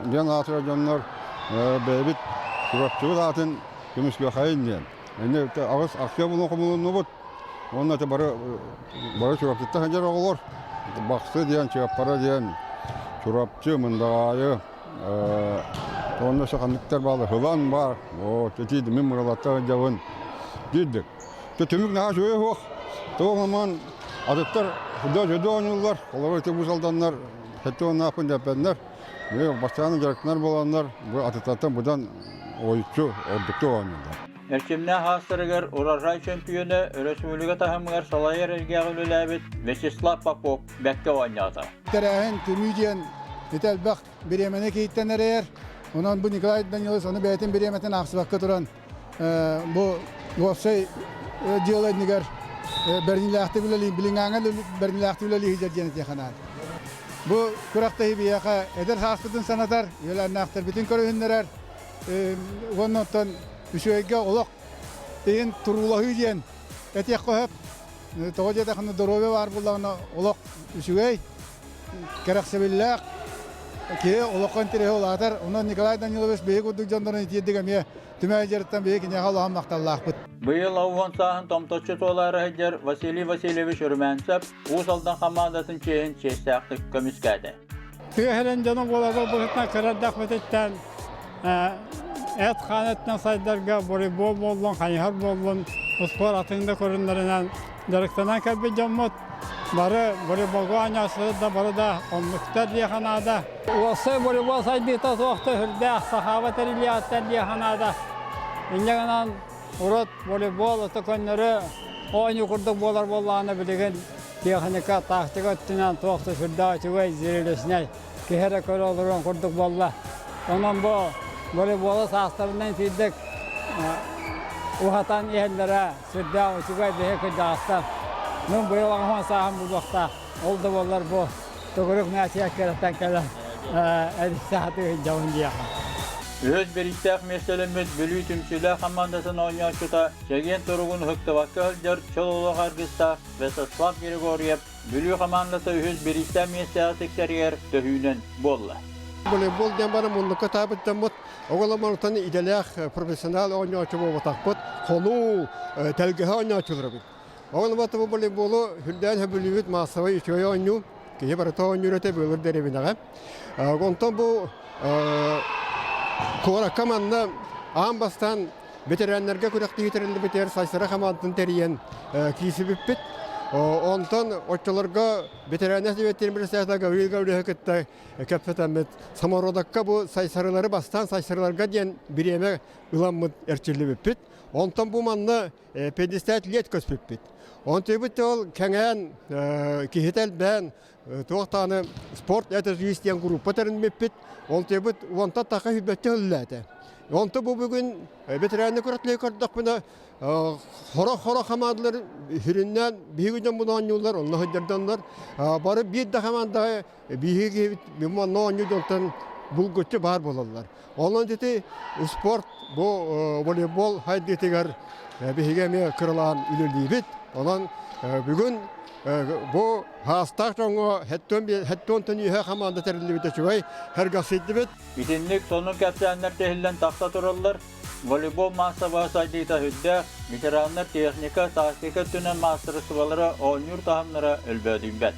диэн аатырар дьоннор бэйэбит Чурапчыбыт аатын көмүскүөххэйин диэн. Инне аҕыс ахсыа булан хомулуннубут. Уонна это бары бары Чурапчыттан сылдьар оҕолор. Бахсы диэн, Чыаппара диэн, Чурапчы, Мындаҕаайы, уонна саханныктар баалар, Хылан баар, оо, тэтиид мин Мыралаттан сылдьабын диирдик. Түмүк наһаа үчүгэй суох. Тоҕо маман атыттар да дьөдө оонньууллар, олору ити бу салданнар, сэттэ уоннаахпын дэппэннэр, бастаан дьарыктанар буоланнар, бу атыттартан быдан ойуччу ордукту оонньууллар.
Эрчимнээх аастарыгар урожай чөмпүйүөнэ өрөспүүбүлүкэ таһымыгар салайар эргээҕи үлэлээбит Вячеслав Попов бэккэ оонньоото.
Тэрээһин түмүү диэн ити элбэх бириэмэни киһиттэн эрэйэр. Онон бу Николай Данилович ону бэйэтин бириэмэтин аахсыбакка туран бу уопсай дьыала иннигэр бэриниилээхтик үлэлии, билиҥҥээҥҥэ бэриниилээхтик үлэлии сылдьар диэн этиэхэ наада. Бу күрэхтэһии биһиэхэ эдэр сааспытын санатар, үөлээннээхтэрбитин көрүһүннэрэр уонна оттон үчүгэйгэ олох иһин туруулаһыы диэн этиэххэ сөп. Тоҕо диэтэххинэ доруобуйа баар буоллаҕына олох үчүгэй, кэрэхсэбиллээх киһи олоххо интэриэһэ улаатар. Онон Николай Данилович биһиги курдук дьоннорун итиирдик эмиэ түмэ дьарыктан биһиги киниэхэ улахан махталлаахпыт.
Быйыл Ауган сааһын томточчу туолаары сылдьар Василий Васильевич Румянцев Уус Алдан хамаандатын чиэһин чиэстээхтик көмүскээтэ.
Тыа сирин дьоно буоларбыт быһыытынан кырардахпытыттан эт-хаан өттүнэн сайдарга волейбол буоллун, хайыһар буоллун, успуор атын да көрүҥнэринэн дьарыктанан кэлбит дьоммут бары волейболга оонньооччулар да бары да оннуктар диэхэ наада. Уопсай волейбол сайдыыта суох да сүрдээх сахаба тэриллиэҕиттэн диэхэ наада. Инньэ гынан урут волейбол ото көннөрү оонньуу курдук буолар буоллаҕына билигин техника, тактика өттүнэн туох да сүрдээх үчүгэй, зрелищнэй киһи эрэ көрө олоруон курдук буолла. Онон бу волейболу саастарынан итиирдик уһатан иһэллэрэ сүрдээх үчүгэй биһи кырдьаҕастар. Мин быйыл 80 сааһым буолуохтаах. Ол да буоллар бу төгүрүк мээчигэ кэрэттэн кэлэн эрийсэ сатыы сылдьабын диэхэ.
Үһүс бириистээх миэстэлэммит Бүлүү түмсүүлээх хамаандатын оонньооччута чэгиэн туругун ыһыктыбакка сылдьар чөл олох аргыстаах Святослав Григорьев Бүлүү хамаандата үһүс бириистээх миэстэҕэ тиксэригэр төһүүнэн буолла.
Волейбол диэн бары муннукка таабыт дьоммут оҕоломорутан идэлээх профессионал оонньооччу буолбатахпыт, хонуу, тэлгэһэ оонньооччуларбыт. Оҕоломото бу волейболу үрдээн сөбүлүүбүт маассабай үчүгэй оонньуу, киһи барыта оонньуур этэ былыр дэриэбинэҕэ. Онтон бу куоракка манна аан бастаан Ветераннарга күрэхтэһии тэриллибитигэр Сайсара хамаандатын тэрийэн киирсибиппит. Онтон оччолорго ветераннар сэбиэттэрин председателэ Гаврил Гаврилович кытта кэпсэтэммит самородокка бу сайсарылары бастаан сайсарыларга диэн бириэмэ ыламмыт эрчиллибиппит. Онтон бу манна 50 лет көспүппүт. Онтуйбут ол кэҥээн киһитэ элбээн туох даҕаны спорт это жизнь диэн группа тэриммиппит. Онтуйбут уонтан таха хүббэччэ үллээтэ. Онто бу бүгүн ветеранны көрөтлөй көрдөхпүнэ хоро-хоро хамаандалар сүрүннээн биһиги дьон буну оонньууллар, онно сылдьардоннор. Бары биир да хамаандаҕа биһиги манна оонньуу дьонтон булгуччу баар буолаллар. Онон ити спорт бу волейбол хайдыытыгар биһиги эмиэ кыралаан үлэлиибит. Онон бүгүн бу хаастаах дьоҥҥо хэттуонтан үөһэ хамаанда тэриллибитэ үчүгэй, сэргэхсийдибит.
Итинник сонун кэпсээннэр тиһиллэн тахса тураллар. Волейбол маассабаһа сайдыыта сүрдээх, ветераннар техника, тактика өттүнэн маастарыстыбалара оонньуур таһымнара өлбөөдүйбэт.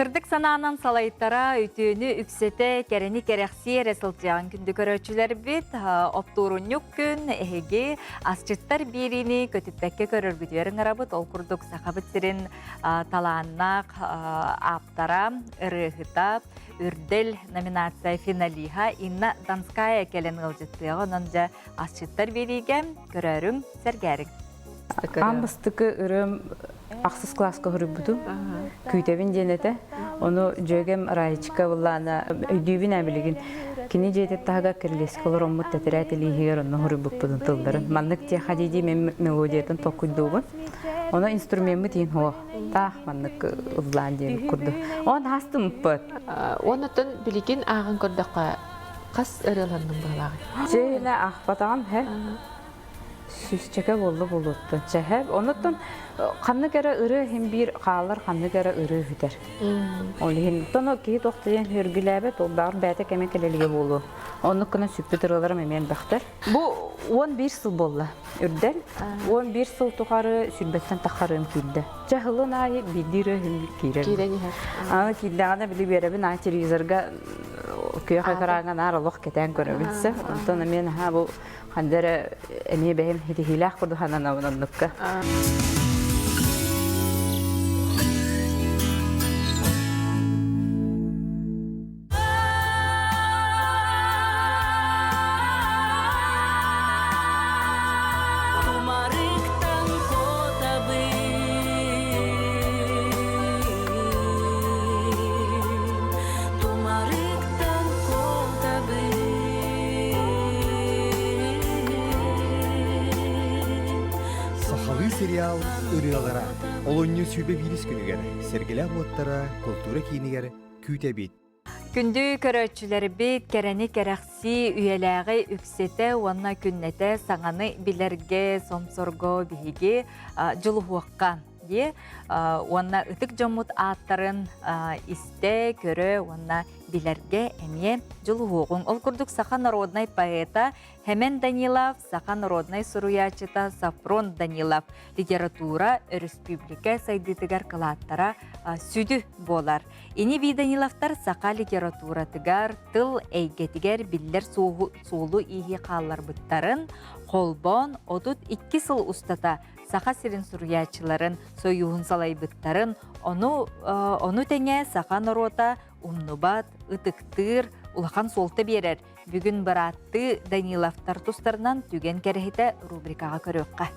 Сырдык санаанан салайтара, үтүөнү үксэтэ, кэрэни кэрэхсии эрэ сылдьыаҕын күндү көрөөччүлэрбит. Оптуорунньук күн эһиги асчыттар биэриини көтүппэккэ көрөргүтүгэр ыҥырабыт. Ол курдук Сахабыт сирин талааннаах ааптара, ырыаһыта, Үрдэл номинация финалиһа Инна Донская кэлэн ыалдьыттыаҕа. Онон дьэ асчыттар биэриигэ көрөөрүҥ, сэргээриҥ.
Аан бастакы ырыам ахсыс кылааска суруйбутум. Күүтэбин диэн этэ. Ону дьүөгэм Раечка былаана өйдүүбүн ээ билигин. Кини дьиэтин таһыгар кирилиэскэ олороммут тэтэрээт илииһигэр онно суруйбуппутун тылларын. Маннык тиэхэ дии мен мелодиятын толкуйдуубун. Ону инструмеммыт иһин суох. Таах маннык ыллаан диэн курдук. Он хаастымпыт.
Оннуттан билигин ааҕан көрдөххө хас ырыаланным быһалааҕый?
Дьиэһинэ аахпатаҕым һэ. Сүүсчэкэ буолла буолуоттан чэһэ. Онуттан ханнык эрэ ырыа иһин биир хаалар, ханнык эрэ ырыа үтэр. Ол иһин тоно киһи туох диэн хөргүлээбэт, ол баҕар бэйэтэ кэмэ кэлэлигэ буолуо. Оннук гынан сүппүт ырыаларым эмиэ элбэхтэр. Бу 11 сыл буолла үрдэл. 11 сыл тухары сүүрбэттэн тахха ырыам киирдэ. Чэ сылын аайы биирдии ырыа иһин киирэр.
Киирэн иһэр.
Аны киирдэҕинэ били үөрэбин аайы телевизорга күөх экраҥҥа наар олох кэтээн көрөбүн сөп. Онтон эмиэ наһаа бу Ханна эрэ эмиэ бэйэм ситиһиилээх курдук сананабын оннукка.
Тумарыктан куотабын, тумарыктан куотабын.
Сахалыы сериал ырыалара олунньу сүүбэ биирис күнүгэр Сэргэлээх уоттара култуура киинигэр күүтэбит.
Күндү көрөөччүлэрбит кэрэни кэрэхсии, үйэлээҕи үксэтэ уонна күннэтэ саҥаны билэргэ, сомсорго биһиги дьулуһуохха дии уонна ытык дьоммут ааттарын истэ, көрө уонна билэргэ эмиэ дьулуһуоҕуҥ. Ол курдук саха народнай поэта Хэмэн Данилов, саха народнай суруйааччыта Сафрон Данилов литература өрөспүүбүлүкэ сайдыытыгар кылааттара сүдү буолар. Ини-бии Даниловтар саха литературатыгар, тыл эйгэтигэр биллэр суолу-ииһи хаалларбыттарын холбоон 32 сыл устата Саха сирин суруйааччыларын сойууһун салайбыттарын, ону, ону тэҥэ саха норуота умнубат, ытыктыыр, улахан суолта биэрэр. Бүгүн бырааттыы Даниловтар тустарынан Түгэн кэрэһитэ рубрикаҕа көрүөххэ.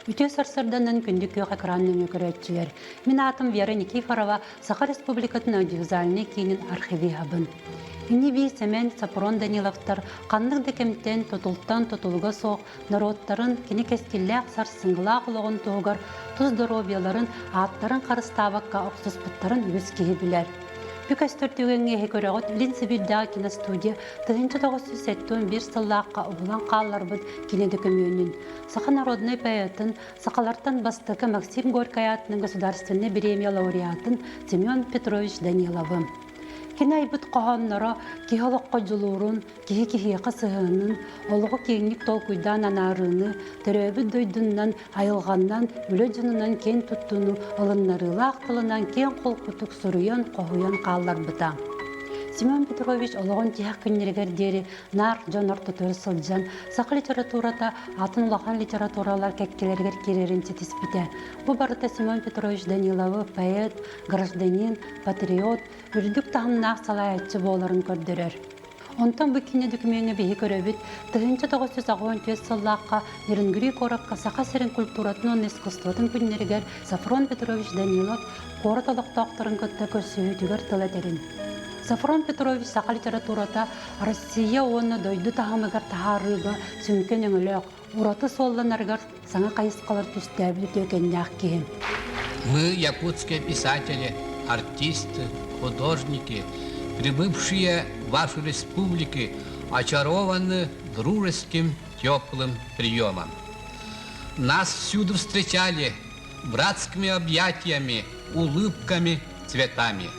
Үтүө сарсыарданан күндү күөх экран нөҥүө көрөөччүлэр. Мин аатым Вера Никифорова, Саха Республикатын аудиовизуальнай киинин архивиһабын. Ини-бии Сэмэн, Сапрон Даниловтар ханнык да кэмтэн, тутултан тутулуга суох норуоттарын кини кэскиллээх сарсыҥҥылаах олоҕун туһугар тус доруобуйаларын, ааттарын харыстаабакка охсуспуттарын үгүс киһи билэр. Бү көстөр түгэҥҥэ эһи көрөҕүт Илин Сибиирдээҕи киностудия 1971 сыллаахха уһулан хаалларбыт кини дөкүмүөнүн, саха народнай поэтын, Сахалартан бастакы Максим Горькай аатынан государственнай бириэмийэ лауреатын Семен Петрович Даниловы. Кини айбыт хоһоонноро киһи олоххо дьулуурун, киһи киһиэхэ сыһыанын, олоҕу киэҥник толкуйдаан анаарыыны, төрөөбүт дойдунан, айылҕанан, үлэ дьонунан киэн туттууну ылыннарыылаах тылынан киэҥ холкутук суруйан, хоһуйан хаалларбыта. Семен Петрович олоҕун тиһэх күннэригэр диэри наар дьон ортотугар сылдьан, саха литературата атын улахан литературалар кэккэлэригэр киирэрин ситиспитэ. Бу барыта Семен Петрович Даниловы поэт, гражданин, патриот, үрдүк таһымнаах салайааччы буоларын көрдөрөр. Онтон бу киинэ дөкүмүөҥҥэ биһи көрөбүт, 1984 сыллаахха Нерюнгри куоракка Саха сирин культуратын уонна искусствотын күннэригэр Сафрон Петрович Данилов куорат олохтоохторун кытта көрсүһүүтүгэр тыл этэрин. Сафрон Петрович саха литературата Россия уонна дойду таһымыгар таһаарыыга сүҥкэн өҥөлөөх, ураты суолланарыгар саҥа хайысхалар түстээбит үтүөкэннээх киһи.
Мы, якутские писатели, артисты, художники, прибывшие в вашу республику, очарованы дружеским теплым приемом. Нас всюду встречали братскими объятиями, улыбками, цветами.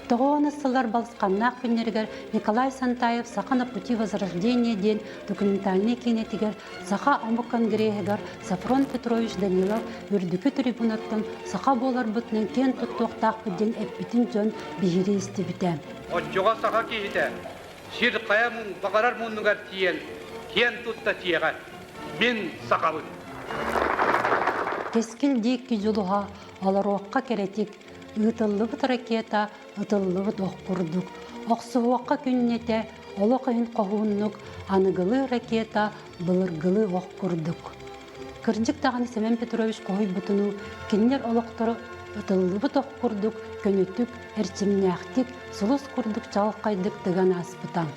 Тоҕуонус сыллар балысханнаах күннэригэр Николай Сантаев «Саха на пути возрождения» диэн документальнай киинэтигэр Саха омук конгреһыгар Софрон Петрович Данилов үрдүкү трибунаттан саха буоларбытынан киэн туттуохтаахпыт диэн эппитин дьон биһирии истибитэ.
Оччоҕо саха киһитэ сир хайа баҕарар муннугар тиийэн киэн тутта тиэҕэ мин сахабын.
Кэскил диэки дьулуһа олоруохха кэрэтик ыытыллыбыт ракета ытыллыбыт ох курдук охсуһуохха күннэтэ олох иһин хоһууннук аныгылыы ракета былыргылыы ох курдук. Кырдьык даҕаны Семен Петрович хоһуйбутунуу кинилэр олохторо ытыллыбыт ох курдук көнөтүк, эрчимнээхтик, сулус курдук чаҕылхайдык тыган ааспыта.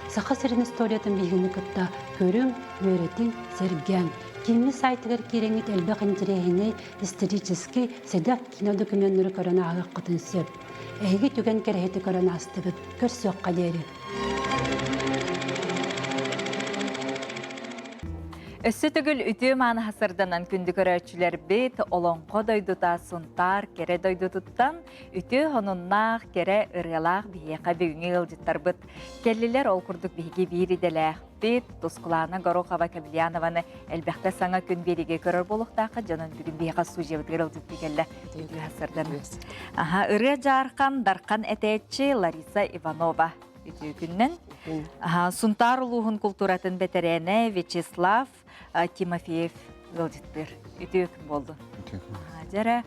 Саха сирин историятын биһигини кытта көрүҥ, үөрэтиҥ, сэргээҥ. Кииҥҥи сайтыгар киирэҥҥит элбэх интэриэһинэй, историческай, сэдэх киинэ докуменнары көрөн ааһыаххытын сөп. Эһиги түгэн кэрэһити көрөн аастыгыт. Көрсүөххэ диэри.
Өссө төгүл үтүө мааны хасырданан күндү көрөөччүлэрбит Олоҥхо дойдута Сунтаар кэрэ дойдутуттан үтүө хонуннаах кэрэ ырыалаах биһиэхэ бүгүҥҥү ыалдьыттарбыт кэллилэр. Ол курдук биһиги биир идэлээхпит Тускулаана Горохова-Кобельянованы элбэхтэ саҥа күн биэриигэ көрөр буолуохтаахха дьонун бүгүн биһиэхэ студиябытыгар ыалдьыттыы кэллэ. Үтүө хасырдан. Аха, ырыа дьаархан Дархан этээччи Лариса Иванова үтүө күннэн. Сунтаар улууһун култууратын бэтэрээнэ Вячеслав Тимофеев ыалдьыттыыр. Үтүө күн буоллун. Дьэрэ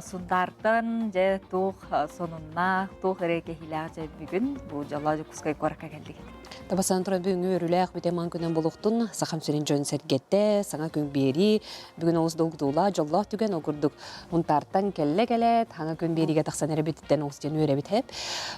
Сунтаартан дьэ туох сонуннаах, туох эрэ кэһиилээх дьэ бүгүн бу дьоллоох Дьокуускай куоракка кэллигит.
Табасан туран бүгүҥҥү өрүлээх бүтэман күнэн булуктун сахам сирин дьон сэргэтэ, саҥа күн биэрии, бүгүн олус долгутуулаах, дьоллоох түгэн ол курдук Сунтаартан кэллэ кэлээт, хаҥа күн биэриигэ тахсан эрэбититтэн олус диэн үөрэбит хэп.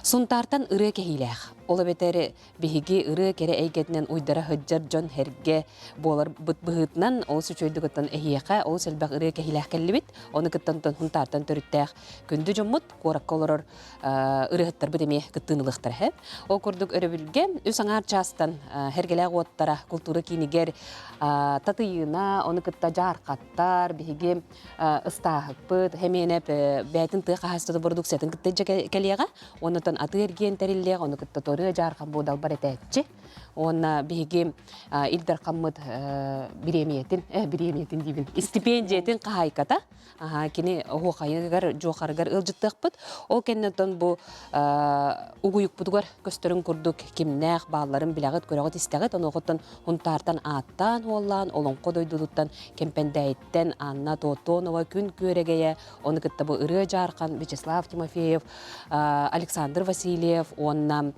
Сунтаартан ырыа кэһиилээх. Ол эбэтэр биһиги ырыа кэрэ эйгэтинэн уйдара сылдьар дьон эргэ буоларбыт быһыытынан олус үчүгэйдик оттон эһиэхэ олус элбэх ырыа кэһиилээх кэллибит. Ону кыттан Сунтаартан төрүттээх күндү дьоммут куоракка олорор ырыаһыттарбыт эмиэ кыттыыны ылыахтара хэп. Ол курдук өрөбүлгэ үс аҥаар чаастан Сэргэлээх уоттара култуура киинигэр Татыйыына, ону кытта Дьаархаттар, биһиги ыстааһыкпыт, Хэмиэнэп бэйэтин тыа хаһаайыстыбата бородууксуйатын кытта илдьэ кэлиэҕэ. Оннуттан атыы-эргиэн тэриллиэх, ону кытта торыа дьаархан бу далбар этээччи. Уонна биһиги Ил Дархаммыт бириэмийэтин, бириэмийэтин диибин, истипиэндьийэтин хаһаайката кини оһуохайыгар, дьуохарыгар ыалдьыттыахпыт. Ол кэнниттэн бу угуйукпутугар көстөрүн курдук кимнээх баалларын билэҕит, көрөҕүт, истэҕит. Онуохуттан Һунтаартан ааттаан уоллаан Олоҥхо дойдутуттан Кэмпэндээйиттэн Анна Тотонова, Күн Күөрэгэйэ, ону кытта бу Ырыа Дьаархан, Вячеслав Тимофеев, Александр Васильев уонна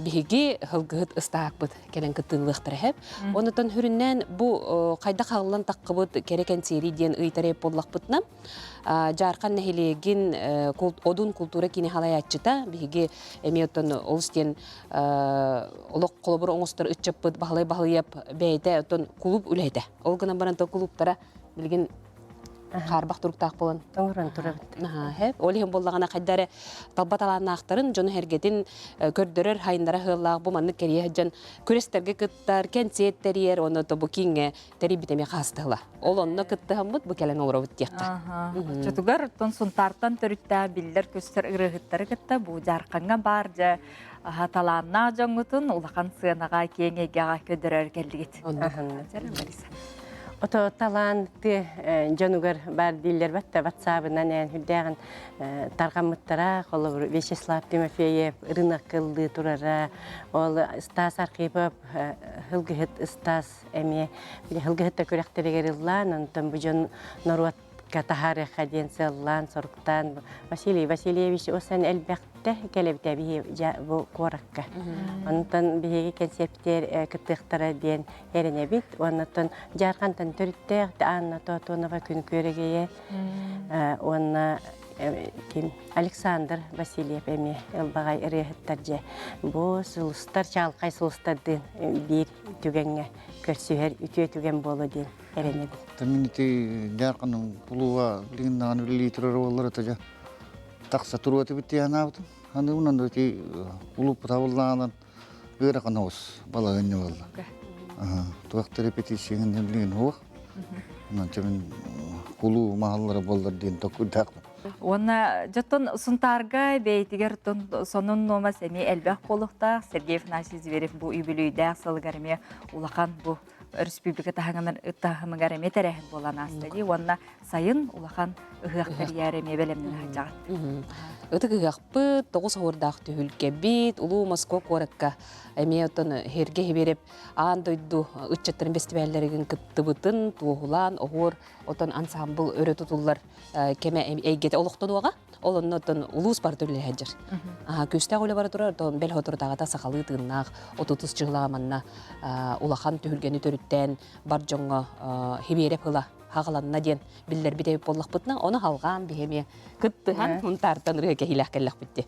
биһиги Һылгыһыт ыстаакпыт кэлэн кыттыылыахтара эһэп. Онутан хүрүннээн бу хайдах хааллан таххыбыт кэрэ кэнсиэри диэн ыйтар буоллахпытына Дьаархан нэһилиэгин Одун култуура киини халайааччыта биһиги эмиэ оттон олус диэн олох холобур оҥостор ыччаппыт Баһылай Баһылыйап бэйэтэ оттон кулууп үлэһитэ. Ол гынан баран то кулууптара билигин хаарбах туруктаах буолан
оҥорон турабыт.
Хэп. Ол иһин буоллаҕына хайда эрэ талба талааннаахтарын дьону сэргэтин көрдөрөр хайыннара ыаллаах бу маннык кэрийэ сылдьан күрэстэргэ кыттар, кэнсиэт тэрийэр уонна то бу кииҥҥэ тэрийбит эмиэ хаастыһыла. Ол онно кыттыһаммыт бу кэлэн олоробут диэххэ.
Оччотугар оттон Сунтаартан төрүттээх биллэр-көстөр ырыаһыттары кытта бу Дьаархаҥҥа баар дьэ талааннаах дьоҥҥутун улахан сыанаҕа киэҥ эйгэҕэ көрдөрөр кэллигит. Лариса.
Ото талаан тыа дьонугар баар дииллэр батта ватсабынан эн хүрдээҕин тарҕаммыттара холобур Вячеслав Тимофеев ырынакка ыллыы турара ол Стас Архипов Һылгыһыт Стас эмиэ Һылгыһытта күрэхтэригэр ыллаан онтон бу дьон норуот таһаарыахха диэн сыаллаан соруктаан Василий Васильевич осан элбэхтэ кэлэбитэ биһи бу куоракка. Онтон биһиги кэнсиэптэр кыттыахтара диэн эрэнэбит. Оннотон Дьаархантан төрүттээх Анна Тотонова күн күөрэгэйэ уонна ким Александр Васильев эмиэ ылбаҕай ырыаһыттар дьэ бу сулустар чаалхай сулустардыын биир түгэҥҥэ көрсүһэр үтүө түгэн буолуо диэн эрэнэбин.
Мин ити Дьаарханым кулууба билигин даҕаны үлэлии турар уоллар ата дьэ тахса туруо этибит дии санаабытым. Аны онно ити кулууппут абыллаҕынан ыарахан оҕус балаһыанньа буолла. Туох да репетицияны билигин суох. Онон чэ мин кулуу маһаллара буоллар диэн толкуйдаахпын.
Уонна дьоттон Сунтаарга бэйэтигэр сонун нуомас эмиэ элбэх буолуохтаах. Сергей Афанасьевич Зверев бу үбүлүйдээх сылыгар эмиэ улахан бу өрөспүүбүлүкэ таһымыгар эмиэ тэрээһин буолан ааста дии. Уонна сайын улахан ыһыах тэрийээр эмиэ бэлэмнэнэ сылдьаҕыт.
Ытык ыһыахпыт, тоҕус оһуордаах түһүлгэбит, Улуу Москва куоракка эмиэ оттон Сергей Зверев аан дойду ыччаттарын бэстибээллэригин кыттыбытын туоһулаан оһуор отон ансаамбыл өрө тутуллар кэмэ эйгэтэ олохтонуоҕа. Ол онно оттон улуус барыта үлэлэһэ дьэр. Күүстээх үлэ бара турар, оттон бэл соторутааҕыта сахалыы тыыннаах отутус чыһылаҕа манна улахан түһүлгэни төрүттээн бар дьоҥҥо хибиэрэп ыла хаҕаланна диэн биллэрбит эбит буоллахпытына, ону халҕаан биһи эмиэ кыттыһан Мунтаартан ырыа кэһиилээх кэллэхпит дии.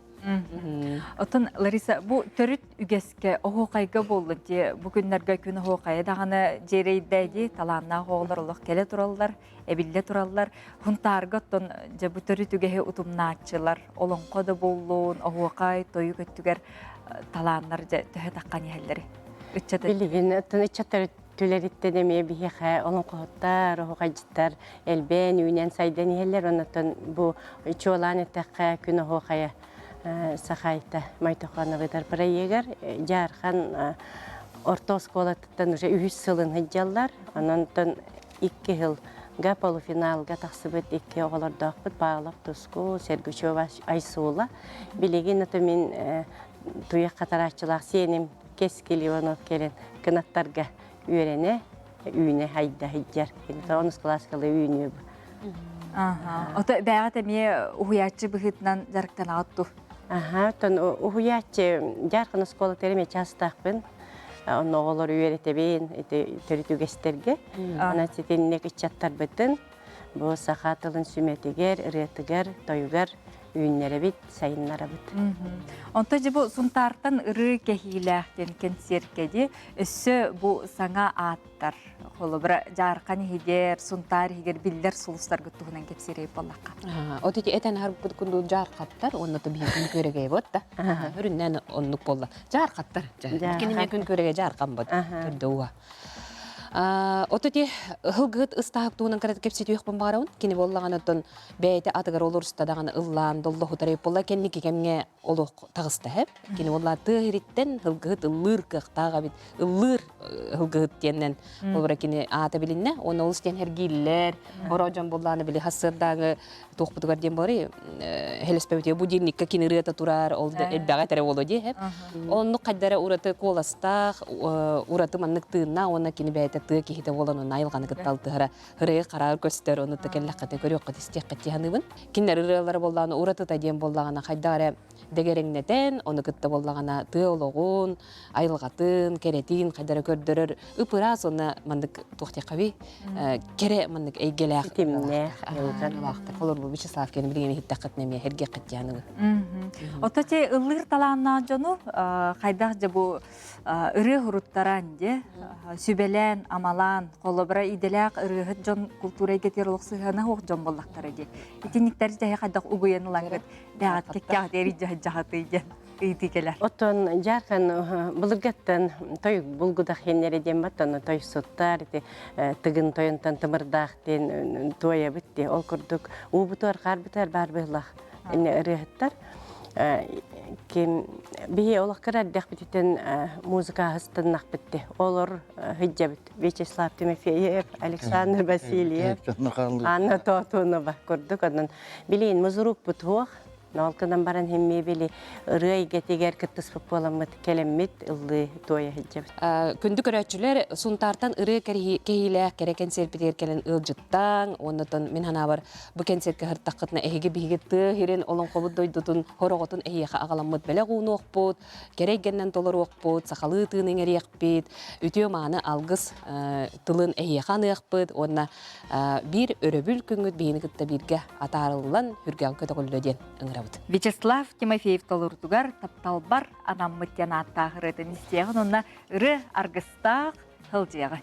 Оттон Лариса, бу төрүт үгэскэ оһуохайга буоллун дии, бу күннэргэ күн оһуохайа даҕаны дьиэрэйдэ дии, талааннаах оҕолор олох кэлэ тураллар, эбиллэ тураллар. Хунтаарга оттон дьэ бу төрүт үгэһи утумнааччылар, олоҥхо да буоллун, оһуохай, тойук өттүгэр талааннар дьэ төһө таххан иһэллэри? Ыччат
Билигин оттон ыччаттар түлэриттэн эмиэ биһиэхэ олоҥхоһуттар, оһуохайдьыттар элбээн, үүнэн сайдан иһэллэр. Оннуттан бу чуолаан эттэххэ күн оһуохайа Сахайта Майтохановыдар проегар Дьаархан орто оскуолатыттан уже үһүс сылын сылдьаллар. Онон икки сылга полуфиналга тахсыбыт икки оҕолордоохпут Павлов Туску, Сергучева Айсула. Билигин ото мин туйах хатарааччылаах сиэним Кэскил Иванов кэлэн кынаттарга үөрэнэ, үүнэ хайда сылдьар. Онус кылааскалы үүнүө.
Ото бэйэҕит эмиэ уһуйааччы быһыытынан дьарыктанаҕыт дуу?
Аха, оттон уһуйааччы Дьаархан оскуолатыгар эмиэ чаастаахпын. Онно оҕолору үөрэтэбин ити төрүт үгэстэргэ. Онон ситинник ыччаттарбытын бу саха тылын сүмэтигэр, ырыатыгар, тойугар үүннэрэбит, сайыннарабыт.
Онто дьэ бу Сунтаартан ырыы кэһиилээх диэн кэнсиэркэ дии өссө бу саҥа ааттар холобура Дьаархан иһигэр, Сунтаар иһигэр биллэр сулустаргыт туһунан кэпсиэрэй буоллахха.
От ити этэн аһарбыт курдук дьаархаттар уонна то биһиги күн күөрэгэй бот да. Үрүннэн оннук буолла. Дьаархаттар. Киниме күн күөрэгэй дьаархан бот. Төрдө уа. От ити ыһылгыт ыстаһык туһунан кыратык кэпсэтиэхпин баҕарабын. Кини буоллаҕына оттон бэйэтэ атыгар олоруста даҕаны ыллаан доллоһутар буолла кэнники кэмҥэ олох таҕыста һэп. Кини буолла тыа иһириттэн ылгыһыт ыллыыр кыахтаах эбит. Ыллыыр ылгыһыт диэннэн олора кини аата билиннэ. Уонна олус диэн эргииллэр. Оро дьон буоллааны били хассыардааҥы туохпутугар диэн буолар хэлэспэбит будильникка кини ырыата турар ол элбэҕи этэрэ буолуо дии һэп. Оннук хайдара ураты куоластаах, ураты маннык тыыннаах уонна кини бэйэтэ тыа киһитэ буолан онно айылҕаны кытта алтыһара ырыа хараар көстөр, ону та кэллэххитэ көрүөххүт истиэххит дии саныыбын. Кинилэр ырыалара буоллаҕына уратыта диэн буоллаҕына хайдах эрэ дэгэрэҥнэтэн, ону кытта буоллаҕына тыа олоҕун, айылҕатын, кэрэтин хайдара көрдөрөр ып-ыраас уонна маннык туох диэххэбий кэрэ маннык эйгэлээх
Ситимнээх,
ылаахтар. Холор бу Вячеслав кини билигин иһиттэххитинэ эмиэ эргиэххит дии саныыбын.
Ото те ыллыыр талааннаах дьону хайдах дьэ бу ырыа хуруттаран дьэ сүбэлээн, амалаан, холобура идэлээх ырыаһыт дьон култуура эйгэтигэр олох сыһыана суох дьон буоллахтара дии. Итинниктэр дьэ хайдах угуйан ылаҥҥыт бэҕэт кэккэҕит эрий дьаһатый диэн ыйытыы кэлэр.
Оттон Дьаархан былыргаттан тойук булгудах хеннере диэн баттан тойсуттар ити тыгын тойонтон тымырдаах диэн туойабыт ди ол курдук уубутуар хаарбытыар баар быһылах ырыаһыттар ким биһи олох кыра эрдэхпититтэн музыка аһыстыннахпыт ди олор сылдьабыт Вячеслав Тимофеев, Александр Васильев, Анна Тотунова курдук онон билин музурукпут хуох Ноолкынан баран химми били ырыа эйгэтигэр кыттыспыт буоламмыт кэлэммит ыллыы туойа сылдьабыт.
Күндү көрөөччүлэр, Сунтаартан ырыа кэһиилээх кэрэ кэнсиэрпитигэр кэлэн ыалдьыттааҥ уонна мин санаабар бу кэнсиэркэ сыртаххытына эһиги биһиги тыа сирин олоҥхобут дойдутун хороҕотун эһиэхэ аҕаламмыт бэлэх уунуохпут, кэрэ эйгэннэн толоруохпут, сахалыы тыын иҥэриэхпит, үтүө-мааны алгыс тылын эһиэхэ аныахпыт уонна биир өрөбүл күҥҥүт биһини кытта бииргэ атаарыллан үргэҕэ көтөҕүллүө диэн ыҥырабыт.
Вячеслав Тимофеев толорутугар тапталбар анаммыт диэн ааттаах ырыатын истиэҕин уонна ырыа аргыстаах сылдьыаҕын.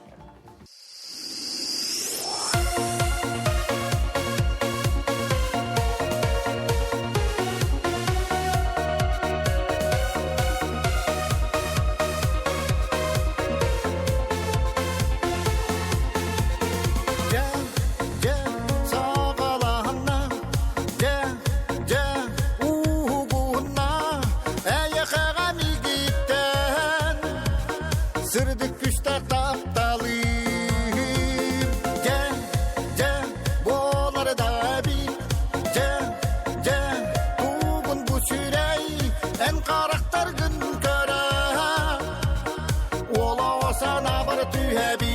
Сырдык күстэр тапталыыр Дьэ, дьэ, буолар да эбит Дьэ, дьэ, тугун бу сүрэй Эн харахтаргын көрө Уола санаабар түһэбин.